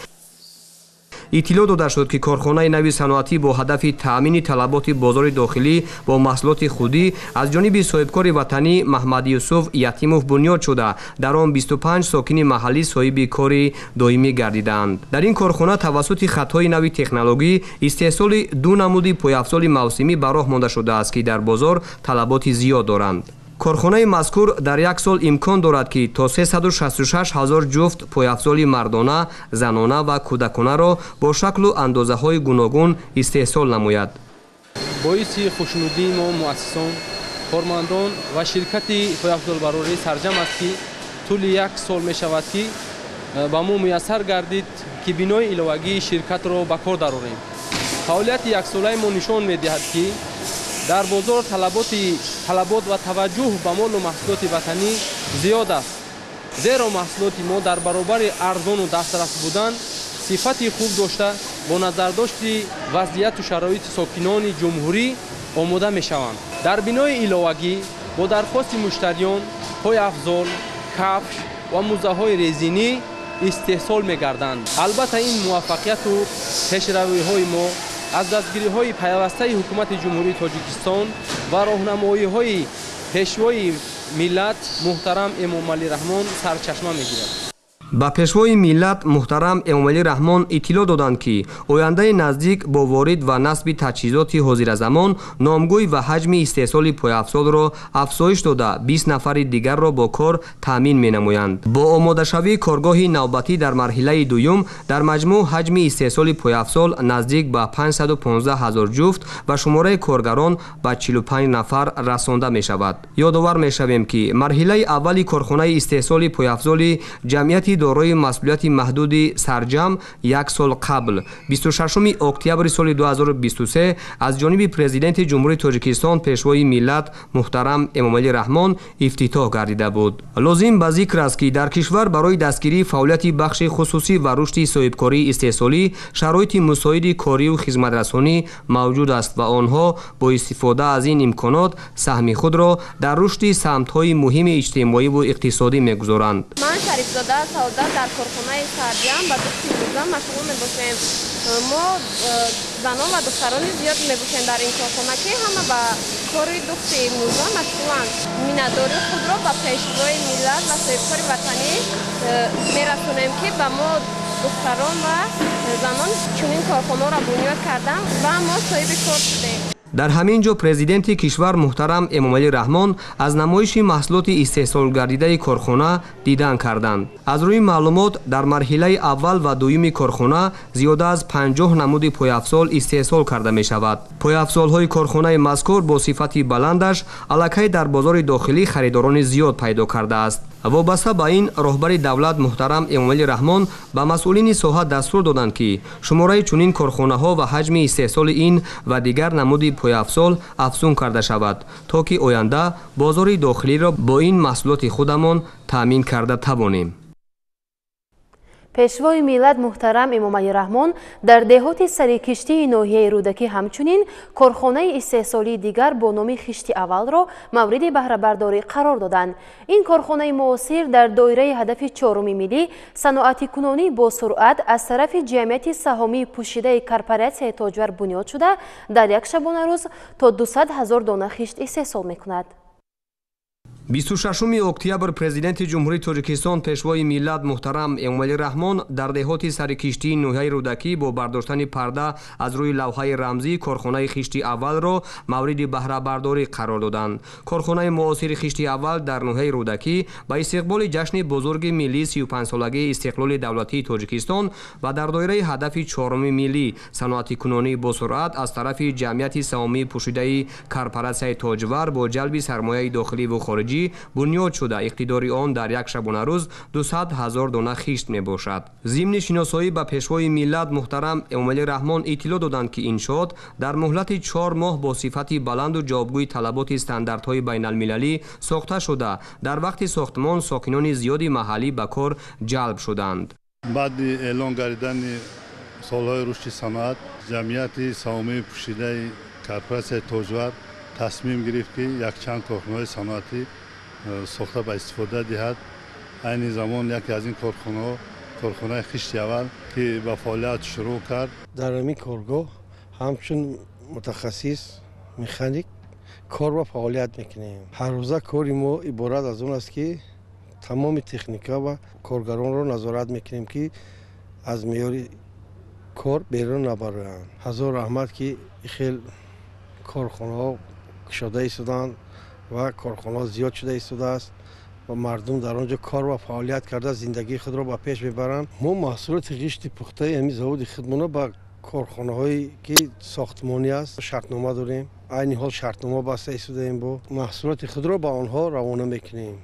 Иттилоъ дода шуд, ки корхонаи нави саноатӣ бо ҳадафи таъмини талаботи бозори дохилӣ бо маҳсулоти худӣ аз ҷониби соҳибкори ватанӣ Маҳмадюсуф Ятимов бунёд шуда, дар он 25 сокини маҳаллӣ соҳиби кори доимӣ гардидаанд. Дар ин корхона тавассути хатҳои нави технологӣ истеҳсоли ду намуди пойафзоли мавсимӣ ба роҳ монда шудааст, ки дар бозор талаботи зиёд доранд. Корхонаи мазкур дар як сол имкон дорад, ки то 366 ҳазор ҷуфт пойафзоли мардона, занона ва кӯдаконаро бо шаклу андозаҳои гуногун истеҳсол намояд. Боиси хушнудии мо муассисон, кормандон ва ширкати пойафзолбарорӣ Сарҷам аст, ки тӯли як сол мешавад, ки ба мо муяссар гардид, ки бинои иловагии ширкатро ба кор дарорем. Фаъолияти яксолаи мо нишон медиҳад, ки дар бозор талабот ва таваҷҷӯҳ ба молу маҳсулоти ватанӣ зиёд аст, зеро маҳсулоти мо дар баробари арзону дастрас будан сифати хуб дошта, бо назардошти вазъияту шароити сокинони ҷумҳурӣ омода мешаванд. Дар бинои иловагӣ бо дархости муштариён пойафзол, кафш ва мӯзаҳои резинӣ истеҳсол мегарданд. Албатта, ин муваффақияту пешравиҳои мо аз дастгириҳои пайвастаи ҳукумати Ҷумҳурии Тоҷикистон ва роҳнамоиҳои Пешвои миллат муҳтарам Эмомалӣ Раҳмон сарчашма мегирад. Ба Пешвои миллат муҳтарам Эмомалӣ Раҳмон иттилоъ доданд, ки ояндаи наздик бо ворид ва насби таҷҳизоти ҳозиразамон номгӯй ва ҳаҷми истеҳсоли пойафзолро афзоиш дода, 20 нафари дигарро бо кор таъмин менамоянд. Бо омодашавии коргоҳи навбатӣ дар марҳилаи дуюм дар маҷмӯъ ҳаҷми истеҳсоли пойафзол наздик ба 515 ҳазор ҷуфт ва шумораи коргарон ба 45 нафар расонда мешавад. Ёдовар мешавем, ки марҳилаи аввали корхонаи истеҳсоли пойафзоли ҷамъияти дорои масъулияти маҳдуди Сарҷам як сол қабл 26 октябри соли 2023 аз ҷониби Президенти Ҷумҳурии Тоҷикистон, Пешвои миллат муҳтарам Эмомалӣ Раҳмон ифтитоҳ гардида буд. Лозим ба зикр аст, ки дар кишвар барои дастгирии фаъолияти бахши хусусӣ ва рушди соҳибкории истеҳсолӣ шароити мусоиди корию хизматрасонӣ мавҷуд аст ва онҳо бо истифода аз ин имконот саҳми худро дар рушди самтҳои муҳими иҷтимоиву иқтисодӣ мегузоранд. Ман Шарифзода Саодат дар корхонаи Сарҷам ба духти мӯза машғул мебошем. Мо занон ва духтарони зиёд мебошем дар ин корхона, ки ҳама ба кори духти мӯза машғуланд. Миннатдории худро ба Пешвои миллат ва соҳибкори ватанӣ мерасонем, ки ба мо духтарон ва занон чунин корхонаро бунёд карданд ва мо соҳиби кор шудем. Дар ҳамин ҷо Президенти кишвар муҳтарам Эмомалӣ Раҳмон аз намоиши маҳсулоти истеҳсолгардидаи корхона дидан карданд. Аз рӯи маълумот, дар марҳилаи аввал ва дуюми корхона зиёда аз 50 намуди пойафзол истеҳсол карда мешавад. Пойафзолҳои корхонаи мазкур бо сифати баландаш аллакай дар бозори дохилӣ харидорони зиёд пайдо кардааст. Вобаста ба ин, роҳбари давлат муҳтарам Эмомалӣ Раҳмон ба масъулини соҳа дастур доданд, ки шумораи чунин корхонаҳо ва ҳаҷми истеҳсоли ин ва дигар намуди пойафзол афзун карда шавад, то ки оянда бозори дохилиро бо ин маҳсулоти худамон таъмин карда тавонем. Пешвои миллат муҳтарам Эмомалӣ Раҳмон дар деҳоти Сарикиштии ноҳияи Рӯдакӣ ҳамчунин корхонаи истеҳсолии дигар бо номи Хишти аввалро мавриди баҳрабардорӣ қарор доданд. Ин корхонаи муосир дар доираи ҳадафи чоруми миллӣ саноатикунонӣ бо суръат аз тарафи ҷамъияти саҳомии пӯшидаи корпоратсияи Тоҷвар бунёд шуда, дар як шабонарӯз то 200 ҳазор дона хишт истеҳсол мекунад. 26 октябр Президенти Ҷумҳурии Тоҷикистон, Пешвои миллат муҳтарам Эмомалӣ Раҳмон дар деҳоти Сарикиштии ноҳияи Рӯдакӣ бо бардоштани парда аз рӯи лавҳаи рамзӣ корхонаи Хишти аввалро мавриди баҳрабардорӣ қарор доданд. Корхонаи муосири Хишти аввал дар ноҳияи Рӯдакӣ ба истиқболи ҷашни бузурги миллии 35-солагии истиқлоли давлатии Тоҷикистон ва дар доираи ҳадафи чоруми миллӣ саноатикунонии босуръат аз тарафи ҷамъияти саҳомии пӯшидаи корпоратсияи Тоҷвар бо ҷалби сармояи дохиливу хориҷӣ бунёд шуда, иқтидори он дар як шабонарӯз 200 ҳазор дона хишт мебошад. Зимни шиносоӣ ба Пешвои миллат муҳтарам Эмомалӣ Раҳмон иттилоъ доданд, ки иншоот дар муҳлати 4 моҳ бо сифати баланду ҷавобгӯи талаботи стандартҳои байналмилалӣ сохта шуда, дар вақти сохтмон сокинони зиёди маҳаллӣ ба кор ҷалб шуданд. Баъди эълон гардидани солҳои рушди саноат, ҷамъияти саҳомии пӯшидаи корпоратсияи Тоҷвар тасмим гирифт, ки якчанд корхонаҳои саноатӣ сохта ба истифода диҳад. Айни замон яке аз ин корхонаҳо Корхонаи хишти аввал ки ба фаъолият шурӯъ кард. Дар ҳамин коргоҳ ҳамчун мутахассис механик кор ва фаъолият мекунем. Ҳаррӯза кори мо иборат аз он аст, ки тамоми техника ва коргаронро назорат мекунем, ки аз меъёри кор берун набароянд. Ҳазор раҳмат, ки хел корхонаҳо кушода истоданд ва корхонаҳо зиёд шуда истодааст ва мардум дар он ҷо кор ва фаъолият карда зиндагии худро ба пеш мебаранд. Мо маҳсулоти ғишти пухтаи ҳамин заводи худмона ба корхонаҳое ки сохтмонӣ аст шартнома дорем. Айни ҳол шартнома баста истодаем, бо маҳсулоти худро ба онҳо равона мекунем.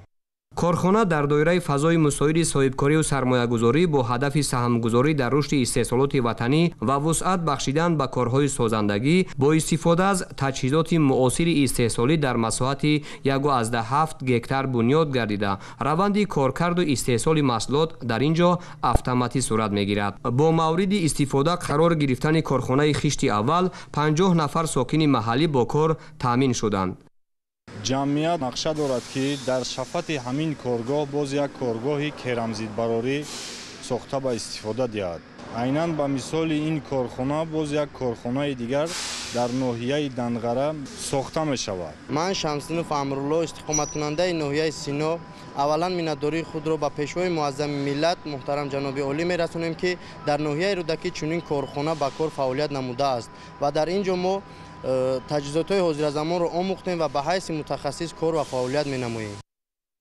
Корхона дар доираи фазои мусоиди соҳибкорию сармоягузорӣ бо ҳадафи саҳмгузорӣ дар рушди истеҳсолоти ватанӣ ва вусъат бахшидан ба корҳои созандагӣ бо истифода аз таҷҳизоти муосири истеҳсолӣ дар масоҳати 1,7 гектар бунёд гардида, раванди коркарду истеҳсоли маҳсулот дар ин ҷо автоматӣ сурат мегирад. Бо мавриди истифода қарор гирифтани корхонаи хишти аввал 50 нафар сокини маҳаллӣ бо кор таъмин шуданд. Ҷамъият нақша дорад, ки дар шафати ҳамин коргоҳ боз як коргоҳи керамзитбарорӣ сохта ба истифода диҳад. Айнан ба мисоли ин корхона боз як корхонаи дигар дар ноҳияи Данғара сохта мешавад. Ман Шамсинов Амрулло, истиқоматкунандаи ноҳияи Сино, аввалан миннатдории худро ба пешвои муаззами миллат муҳтарам ҷаноби олӣ мерасонем, ки дар ноҳияи Рӯдакӣ чунин корхона ба кор фаъолият намудааст ва дар ин ҷо мо таҷҳизотҳои ҳозиразамонро омӯхтем ва ба ҳайси мутахассис кор ва фаъолият менамоем.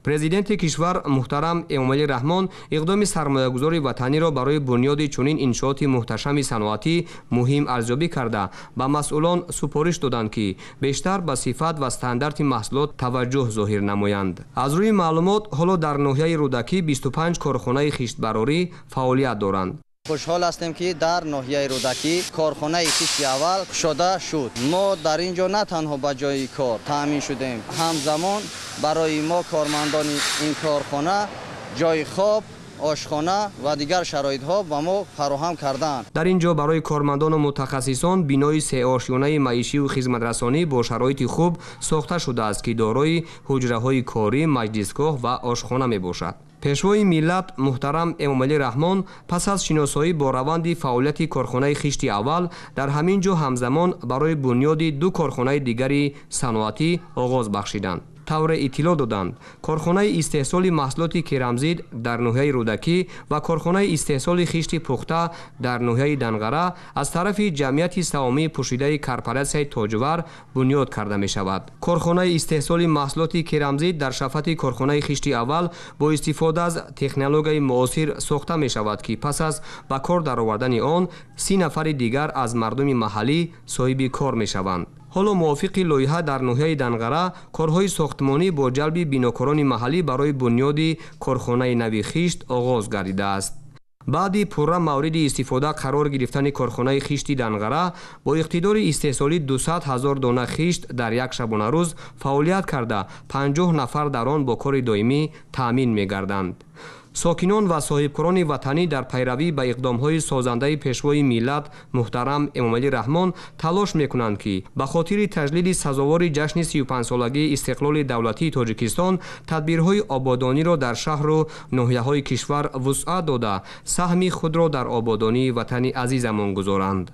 Президенти кишвар муҳтарам Эмомалӣ Раҳмон иқдоми сармоягузори ватаниро барои бунёди чунин иншооти муҳташами саноатӣ муҳим арзёбӣ карда, ба масъулон супориш доданд, ки бештар ба сифат ва стандарти маҳсулот таваҷҷӯҳ зоҳир намоянд. Аз рӯи маълумот, ҳоло дар ноҳияи Рӯдакӣ 25 корхонаи хиштбарорӣ фаъолият доранд. Хушҳол ҳастем, ки дар ноҳияи Рӯдакӣ корхонаи хишти аввал кушода шуд. Мо дар ин ҷо на танҳо ба ҷои кор таъмин шудем, ҳамзамон барои мо кормандони ин корхона ҷои хоб, ошхона ва дигар шароитҳо ба мо фароҳам кардаанд. Дар ин ҷо барои кормандону мутахассисон бинои сеошёнаи маишиву хизматрасонӣ бо шароити хуб сохта шудааст, ки дорои ҳуҷраҳои корӣ, маҷлисгоҳ ва ошхона мебошад. Пешвои миллат муҳтарам Эмомалӣ Раҳмон пас аз шиносоӣ бо раванди фаъолияти корхонаи хишти аввал дар ҳамин ҷо ҳамзамон барои бунёди ду корхонаи дигари саноатӣ оғоз бахшиданд. Тавре иттилоъ доданд, корхонаи истеҳсоли маҳсулоти керамзит дар ноҳияи Рӯдакӣ ва корхонаи истеҳсоли хишти пухта дар ноҳияи Данғара аз тарафи ҷамъияти саҳомии пӯшидаи корпоратсияи Тоҷвар бунёд карда мешавад. Корхонаи истеҳсоли маҳсулоти керамзит дар шафати корхонаи хишти аввал бо истифода аз технологияи муосир сохта мешавад, ки пас аз ба кор даровардани он 30 нафари дигар аз мардуми маҳаллӣ соҳиби кор мешаванд. Ҳоло мувофиқи лоиҳа дар ноҳияи Данғара корҳои сохтмонӣ бо ҷалби бинокорони маҳаллӣ барои бунёди корхонаи нави хишт оғоз гардидааст. Баъди пурра мавриди истифода қарор гирифтани корхонаи хишти Данғара бо иқтидори истеҳсолии 200 000 дона хишт дар як шабонарӯз фаъолият карда, 50 нафар дар он бо кори доимӣ таъмин мегарданд. Сокинон ва соҳибкорони ватанӣ дар пайравӣ ба иқдомҳои созандаи пешвои миллат муҳтарам Эмомалӣ Раҳмон талош мекунанд, ки ба хотири таҷлили сазовори ҷашни 35-солагии истиқлоли давлатии Тоҷикистон тадбирҳои ободониро дар шаҳру ноҳияҳои кишвар вусъат дода, саҳми худро дар ободонии ватани азизамон гузоранд.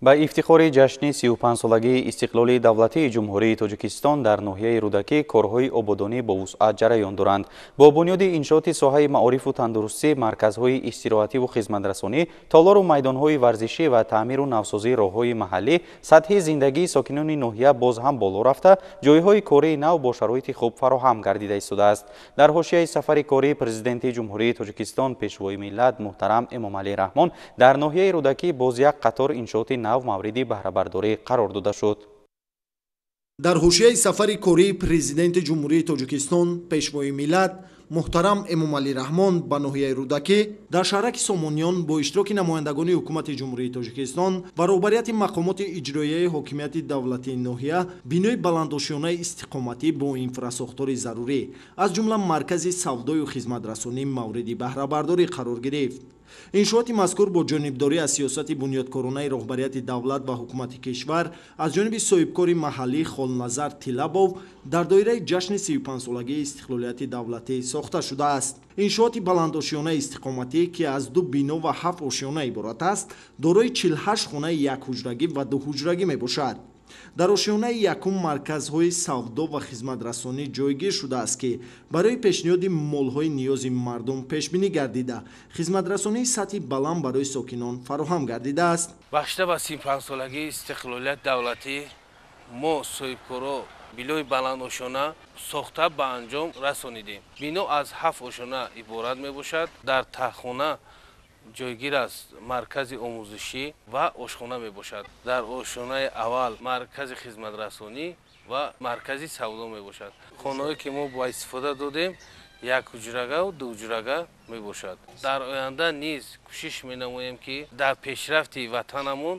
Ба ифтихори ҷашни 35-солагии истиқлоли давлатии Ҷумҳурии Тоҷикистон дар ноҳияи Рӯдакӣ корҳои ободонӣ бо вусъат ҷараён доранд. Бо бунёди иншооти соҳаи маорифу тандурустӣ, марказҳои истироҳативу хизматрасонӣ, толору майдонҳои варзишӣ ва таъмиру навсозии роҳҳои маҳаллӣ сатҳи зиндагии сокинони ноҳия боз ҳам боло рафта, ҷойҳои кории нав бо шароити хуб фароҳам гардида истодааст. Дар ҳошияи сафари кории Президенти Ҷумҳурии Тоҷикистон Пешвои миллат муҳтарам Эмомалӣ Раҳмон дар ноҳияи Рӯдакӣ боз як қатор иншооти нав мавриди баҳрабардорӣ қарор дода шуд. Дар ҳошияи сафари кории Президенти Ҷумҳурии Тоҷикистон Пешвои миллат муҳтарам Эмомалӣ Раҳмон ба ноҳияи Рӯдакӣ дар шаҳраки Сомониён бо иштироки намояндагони ҳукумати Ҷумҳурии Тоҷикистон ва роҳбарияти мақомоти иҷроияи ҳокимияти давлатии ноҳия бинои баландошёнаи истиқоматӣ бо инфрасохтори зарурӣ, аз ҷумла маркази савдою хизматрасонӣ мавриди баҳрабардорӣ қарор гирифт. Иншооти мазкур бо ҷонибдорӣ аз сиёсати бунёдкоронаи роҳбарияти давлат ва ҳукумати кишвар аз ҷониби соҳибкори маҳаллӣ Холназар Тилабов дар доираи ҷашни 35-солагии истиқлолияти давлатӣ сохта шудааст. Иншооти баландошёнаи истиқоматӣ, ки аз 2 бино ва 7 ошёна иборат аст, дорои 48 хонаи якҳуҷрагӣ ва дуҳуҷрагӣ мебошад. Дар ошёнаи якум марказҳои савдо ва хизматрасонӣ ҷойгир шудааст, ки барои пешниҳоди молҳои ниёзи мардум пешбинӣ гардида, хизматрасонии сатҳи баланд барои сокинон фароҳам гардидааст. Бахшида ба 35-солагии истиқлолияти давлатӣ мо соҳибкоро бинои баландошёна сохта ба анҷом расонидем. Бино аз 7 ошёна иборат мебошад. Дар таҳхона ҷойгир аст маркази омӯзишӣ ва ошхона мебошад. Дар ошхонаи аввал маркази хизматрасонӣ ва маркази савдо мебошад. Хонаҳое ки мо ба истифода додем як ҳуҷрага ва ду ҳуҷрага мебошад. Дар оянда низ кӯшиш менамоем, ки дар пешрафти ватанамон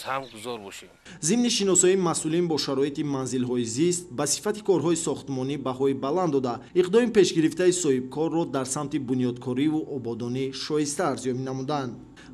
саҳмгузор бошем. Зимни шиносоии масъулин бо шароити манзилҳои зист ба сифати корҳои сохтмонӣ баҳои баланд дода, иқдоми пешгирифтаи соҳибкорро дар самти бунёдкориву ободонӣ шоиста арзёбӣ намуданд.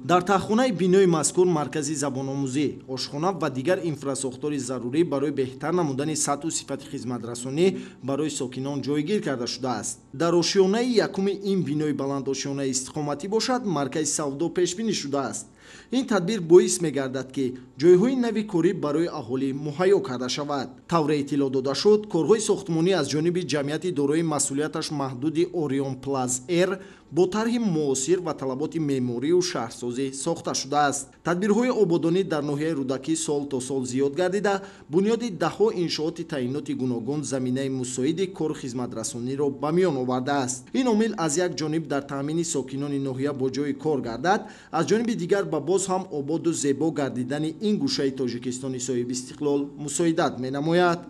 Дар таҳхонаи бинои мазкур маркази забономӯзӣ, ошхона ва дигар инфрасохтори зарурӣ барои беҳтар намудани сатҳу сифати хизматрасонӣ барои сокинон ҷойгир карда шудааст. Дар ошёнаи якуми ин бинои баландошёнаи истиқоматӣ бошад, маркази савдо пешбинӣ шудааст. Ин тадбир боис мегардад, ки ҷойҳои нави корӣ барои аҳолӣ муҳайё карда шавад. Тавре иттилоъ дода шуд, корҳои сохтмонӣ аз ҷониби ҷамъияти дорои масъулияташ маҳдуди Орион Плаз Р бо тарҳи муосир ва талаботи меъморию шаҳрсозӣ сохта шудааст. Тадбирҳои ободонӣ дар ноҳияи Рӯдакӣ сол то сол зиёд гардида, бунёди даҳҳо иншооти таъиноти гуногун заминаи мусоиди кору хизматрасониро ба миён овардааст. Ин омил аз як ҷониб дар таъмини сокинони ноҳия бо ҷойи кор гардад, аз ҷониби дигар ба боз ҳам ободу зебо гардидани ин гӯшаи Тоҷикистони соҳибистиқлол мусоидат менамояд.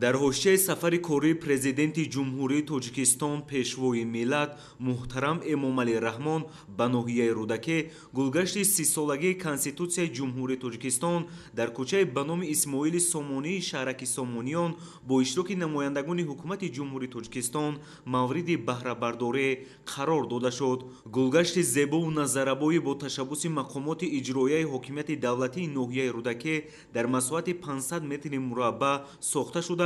Дар ҳошияи сафари кории Президенти Ҷумҳурии Тоҷикистон Пешвои миллат муҳтарам Эмомалӣ Раҳмон ба ноҳияи Рӯдакӣ гулгашти 30-солагии Конститутсияи Ҷумҳурии Тоҷикистон дар кӯчаи ба номи Исмоили Сомонии шаҳраки Сомониён бо иштироки намояндагони ҳукумати Ҷумҳурии Тоҷикистон мавриди баҳрабардорӣ қарор дода шуд. Гулгашти зебову назарабоӣ бо ташаббуси мақомоти иҷроияи ҳокимияти давлатии ноҳияи Рӯдакӣ дар масоҳати 500 метри мураббаъ сохта шуда,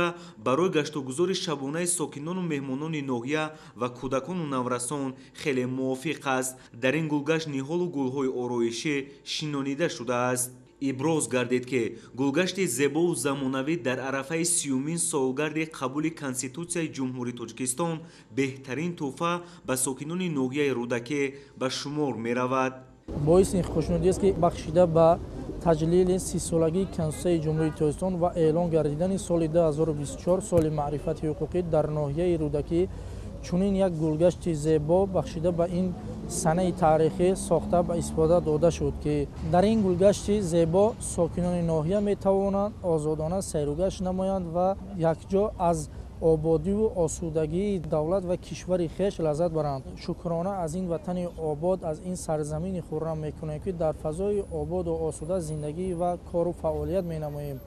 барои гаштугузори шабонаи сокинону меҳмонони ноҳия ва кӯдакону наврасон хеле мувофиқ аст. Дар ин гулгашт ниҳолу гулҳои ороишӣ шинонида шудааст. Иброз гардид, ки гулгашти зебову замонавӣ дар арафаи 30-умин солгарди қабули Конститутсияи Ҷумҳурии Тоҷикистон беҳтарин тӯҳфа ба сокинони ноҳияи Рӯдакӣ ба шумор меравад. Боиси хушнудиест, ки бахшида ба таҷлили 30-солагии Конститутсияи Ҷумҳурии Тоҷикистон ва эълон гардидани соли 2024 соли маърифати ҳуқуқӣ дар ноҳияи Рӯдакӣ чунин як гулгашти зебо бахшида ба ин санаи таърихӣ сохта ба истифода дода шуд, ки дар ин гулгашти зебо сокинони ноҳия метавонанд озодона сайругашт намоянд ва якҷо аз ободиву осудагии давлат ва кишвари хеш лаззат баранд. Шукрона аз ин ватани обод, аз ин сарзамини хуррам мекунем, ки дар фазои ободу осуда зиндагӣ ва кору фаъолият менамоем.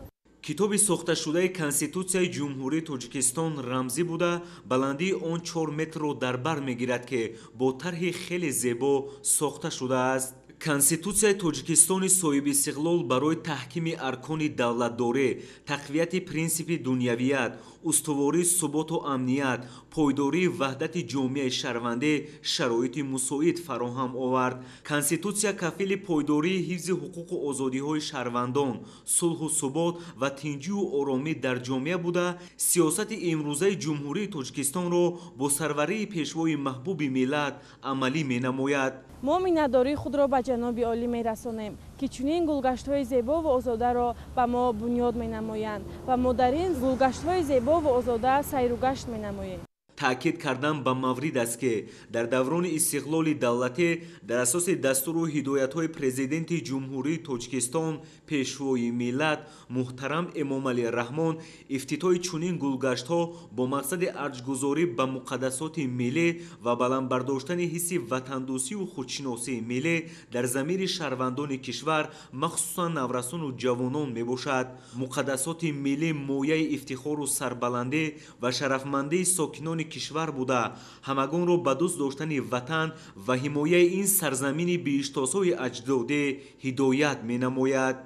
Китоби сохташудаи Конститутсияи Ҷумҳурии Тоҷикистон рамзӣ буда, баландии он 4 метрро дар бар мегирад, ки бо тарҳи хеле зебо сохта шудааст. Конститутсияи Тоҷикистони соҳибистиқлол барои таҳкими аркони давлатдорӣ, тақвияти принсипи дунявият, устувории суботу амният, пойдории ваҳдати ҷомеаи шаҳрвандӣ шароити мусоид фароҳам овард. Конститутсия кафили пойдории ҳифзи ҳуқуқу озодиҳои шаҳрвандон, сулҳу субот ва тинҷию оромӣ дар ҷомеа буда, сиёсати имрӯзаи Ҷумҳурии Тоҷикистонро бо сарварии Пешвои маҳбуби миллат амалӣ менамояд. Мо миннатдории худро ба ҷаноби олӣ мерасонем, ки чунин гулгаштҳои зебо ва озодаро ба мо бунёд менамоянд ва мо дар ин гулгаштҳои зебо ва озода сайругашт менамоем. Таъкид кардан ба маврид аст, ки дар даврони истиқлоли давлатӣ дар асоси дастуру ҳидоятҳои Президенти Ҷумҳурии Тоҷикистон Пешвои миллат муҳтарам Эмомалӣ Раҳмон ифтитоҳи чунин гулгаштҳо бо мақсади арҷгузорӣ ба муқаддасоти миллӣ ва баланд бардоштани ҳисси ватандӯстиву худшиносии миллӣ дар замири шаҳрвандони кишвар, махсусан наврасону ҷавонон мебошад. Муқаддасоти миллӣ мояи ифтихору сарбаландӣ ва шарафмандии сокинони кишвар буда, ҳамагонро ба дӯст доштани ватан ва ҳимояи ин сарзамини биҳиштосои аҷдодӣ ҳидоят менамояд.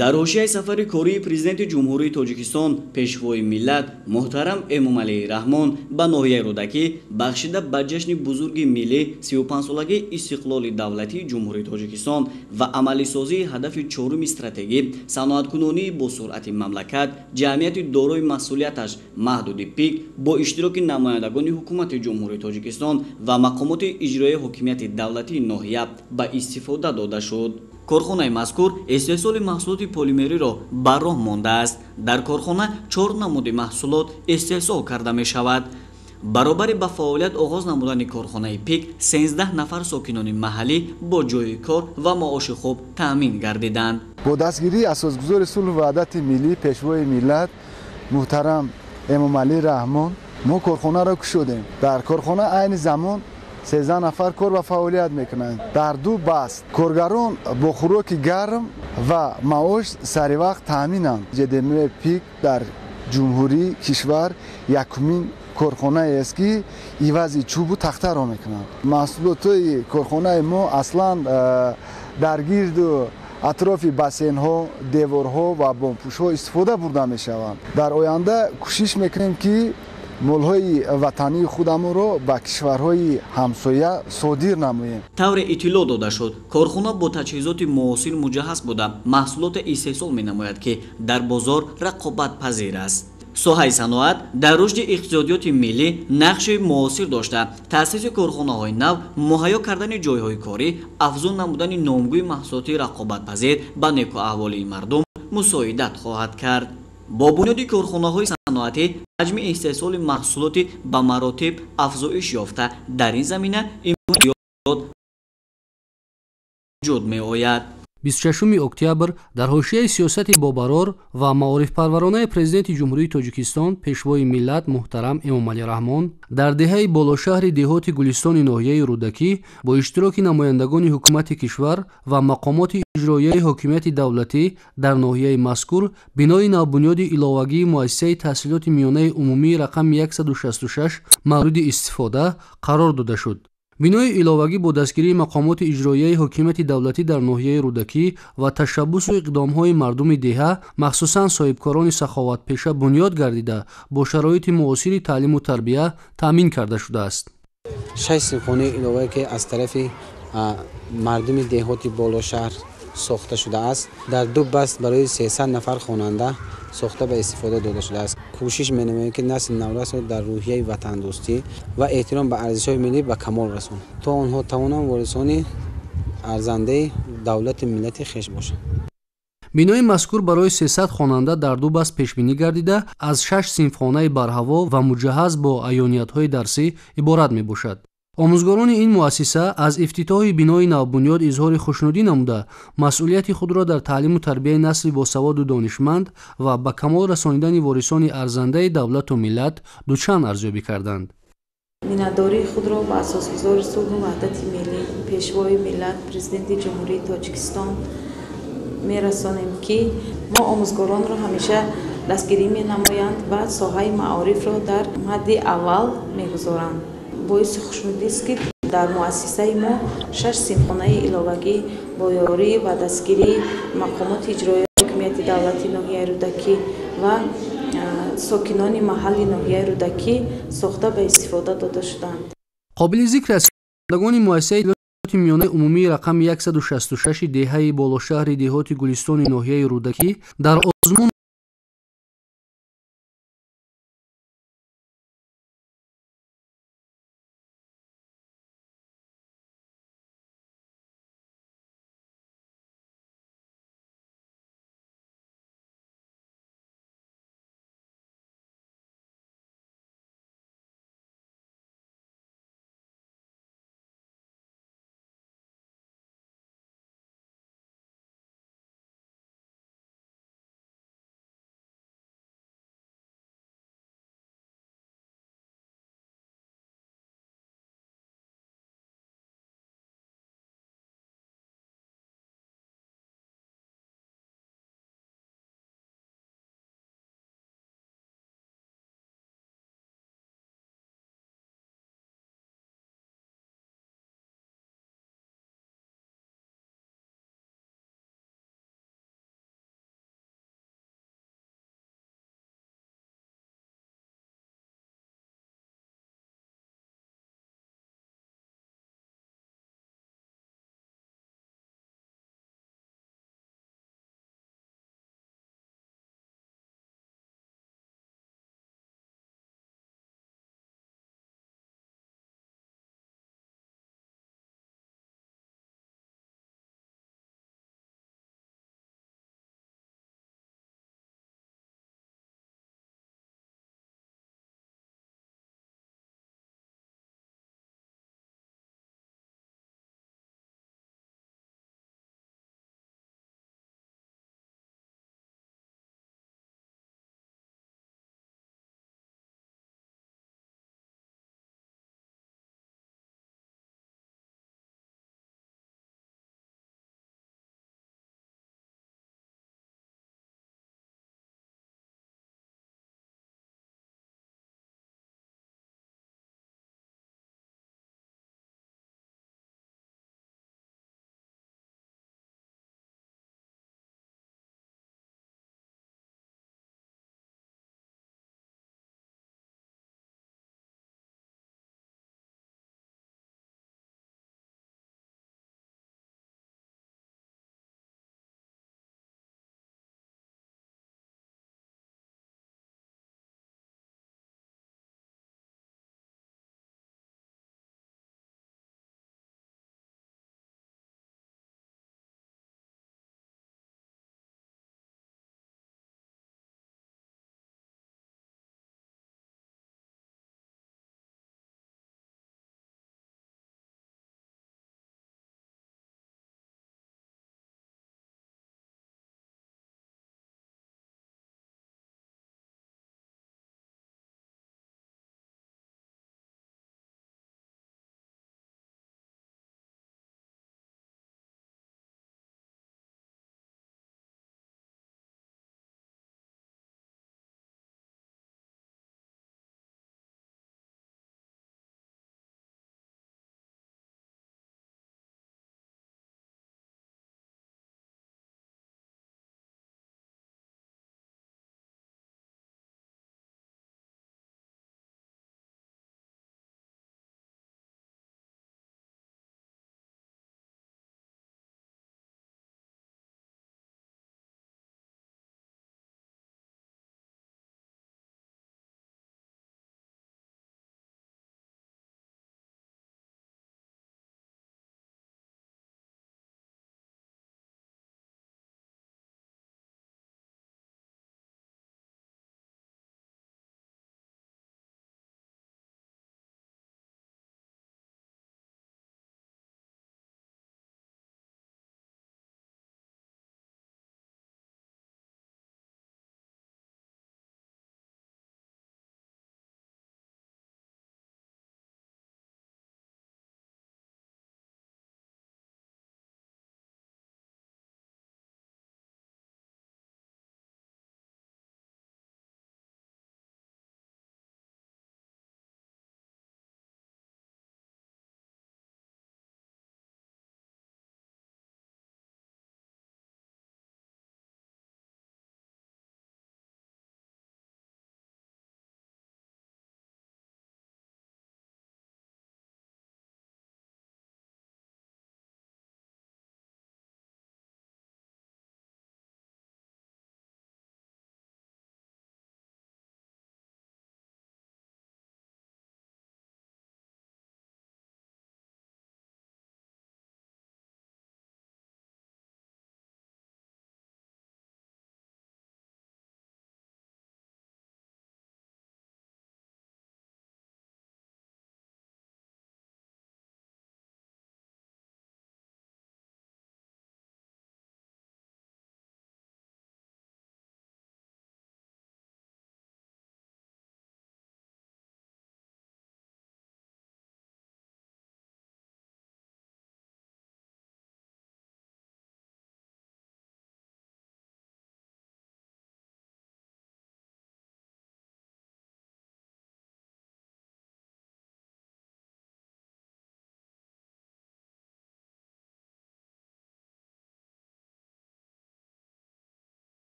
Дар ҳошияи сафари кории Президенти Ҷумҳурии Тоҷикистон, Пешвои миллат муҳтарам Эмомалӣ Раҳмон ба ноҳияи Рӯдакӣ, бахшида ба ҷашни бузурги миллӣ 35-солагии истиқлоли давлатии Ҷумҳурии Тоҷикистон ва амалисозии ҳадафи чоруми стратегӣ саноаткунонии босуръати мамлакат, ҷамъияти дорои масъулияташ маҳдуди ПИК бо иштироки намояндагони ҳукумати Ҷумҳурии Тоҷикистон ва мақомоти иҷроияи ҳокимияти давлатии ноҳия ба истифода дода шуд. Корхонаи мазкур истеҳсоли маҳсулоти полимериро ба роҳ мондааст. Дар корхона 4 намуди маҳсулот истеҳсол карда мешавад. Баробари ба фаъолият оғоз намудани корхонаи ПИК, 13 нафар сокинони маҳаллӣ бо ҷойи кор ва маоши хуб таъмин гардиданд. Бо дастгирии асосгузори сулҳу ваҳдати миллӣ, Пешвои миллат муҳтарам Эмомалӣ Раҳмон мо корхонаро кушодем. Дар корхона айни замон 13 нафар кор ва фаъолият мекунанд. Дар 2 баст коргарон бо хӯроки гарм ва маош саривақт таъминанд. ЖДМ ПИК дар ҷумҳурии кишвар якумин корхонаест, ки ивази чӯбу тахтаро мекунанд. Маҳсулотҳои корхонаи мо аслан дар гирду атрофи бассейнҳо, деворҳо ва бомпӯшҳо истифода бурда мешаванд. Дар оянда кӯшиш мекунем, ки молҳои ватании худамонро ба кишварҳои ҳамсоя содир намоем. Тавре иттилоъ дода шуд, корхона бо таҷҳизоти муосир муҷаҳҳаз буда, маҳсулоте истеҳсол менамояд, ки дар бозор рақобатпазир аст. Соҳаи саноат дар рушди иқтисодиёти миллӣ нақши муосир дошта, таъсиси корхонаҳои нав, муҳайё кардани ҷойҳои корӣ, афзун намудани номгӯи маҳсулоти рақобатпазир ба некӯаҳволии мардум мусоидат хоҳад кард. Бо бунёди корхонаҳои саноатӣ ҳаҷми истеҳсоли маҳсулоти ба маротиб афзоиш ёфта, дар ин замина имкониёт вуҷуд меояд. 26 октябр дар ҳошияи сиёсати бобарор ва маорифпарваронаи Президенти Ҷумҳурии Тоҷикистон, Пешвои миллат муҳтарам Эмомалӣ Раҳмон дар деҳаи болошаҳри деҳоти Гулистони ноҳияи Рӯдакӣ бо иштироки намояндагони ҳукумати кишвар ва мақомоти иҷроияи ҳокимияти давлатӣ дар ноҳияи мазкур бинои навбунёди иловагии муассисаи таҳсилоти миёнаи умумии рақами 166 мавриди истифода қарор дода шуд. Бинои иловагӣ бо дастгирии мақомоти иҷроияи ҳокимияти давлатӣ дар ноҳияи Рӯдакӣ ва ташаббусу иқдомҳои мардуми деҳа, махсусан соҳибкорони саховатпеша бунёд гардида, бо шароити муосири таълиму тарбия таъмин карда шудааст. 6 синфхонаи иловае, ки аз тарафи мардуми деҳоти болошаҳр сохта шудааст, дар 2 баст барои 300 нафар хонанда сохта ба истифода дода шудааст. Кӯшиш менамоем, ки насли наврасро дар рӯҳияи ватандӯстӣ ва эҳтиром ба арзишҳои миллӣ ба камол расонанд, то онҳо тавонанд ворисони арзандаи давлату миллати хеш бошанд. Бинои мазкур барои 300 хонанда дар 2 баст пешбинӣ гардида, аз 6 синфхонаи барҳаво ва муҷаҳҳаз бо аёниятҳои дарсӣ иборат мебошад. Омӯзгорони ин муассиса аз ифтитоҳи бинои навбунёд изҳори хушнудӣ намуда, масъулияти худро дар таълиму тарбияи насли босаводу донишманд ва ба камол расонидани ворисони арзандаи давлату миллат дучанд арзёбӣ карданд. Миннатдории худро ба асосгузори сулҳу ваҳдати миллӣ, Пешвои миллат, Президенти Ҷумҳурии Тоҷикистон мерасонем, ки мо омӯзгоронро ҳамеша дастгирӣ менамоянд ва соҳаи маорифро дар ҳадди аввал мегузоранд. Боиси хушнудист, ки дар муассисаи мо 6 синфхонаи иловагӣ бо ёрӣ ва дастгирии мақомоти иҷроияи ҳокимияти давлатии ноҳияи Рӯдакӣ ва сокинони маҳалли ноҳияи Рӯдакӣ сохта ба истифода дода шуданд. Қобили зикр аст, хонандагони муассисаи таҳсилоти миёнаи умумии рақами 166 деҳаи болошаҳри деҳоти Гулистони ноҳияи Рӯдакӣ дар озмун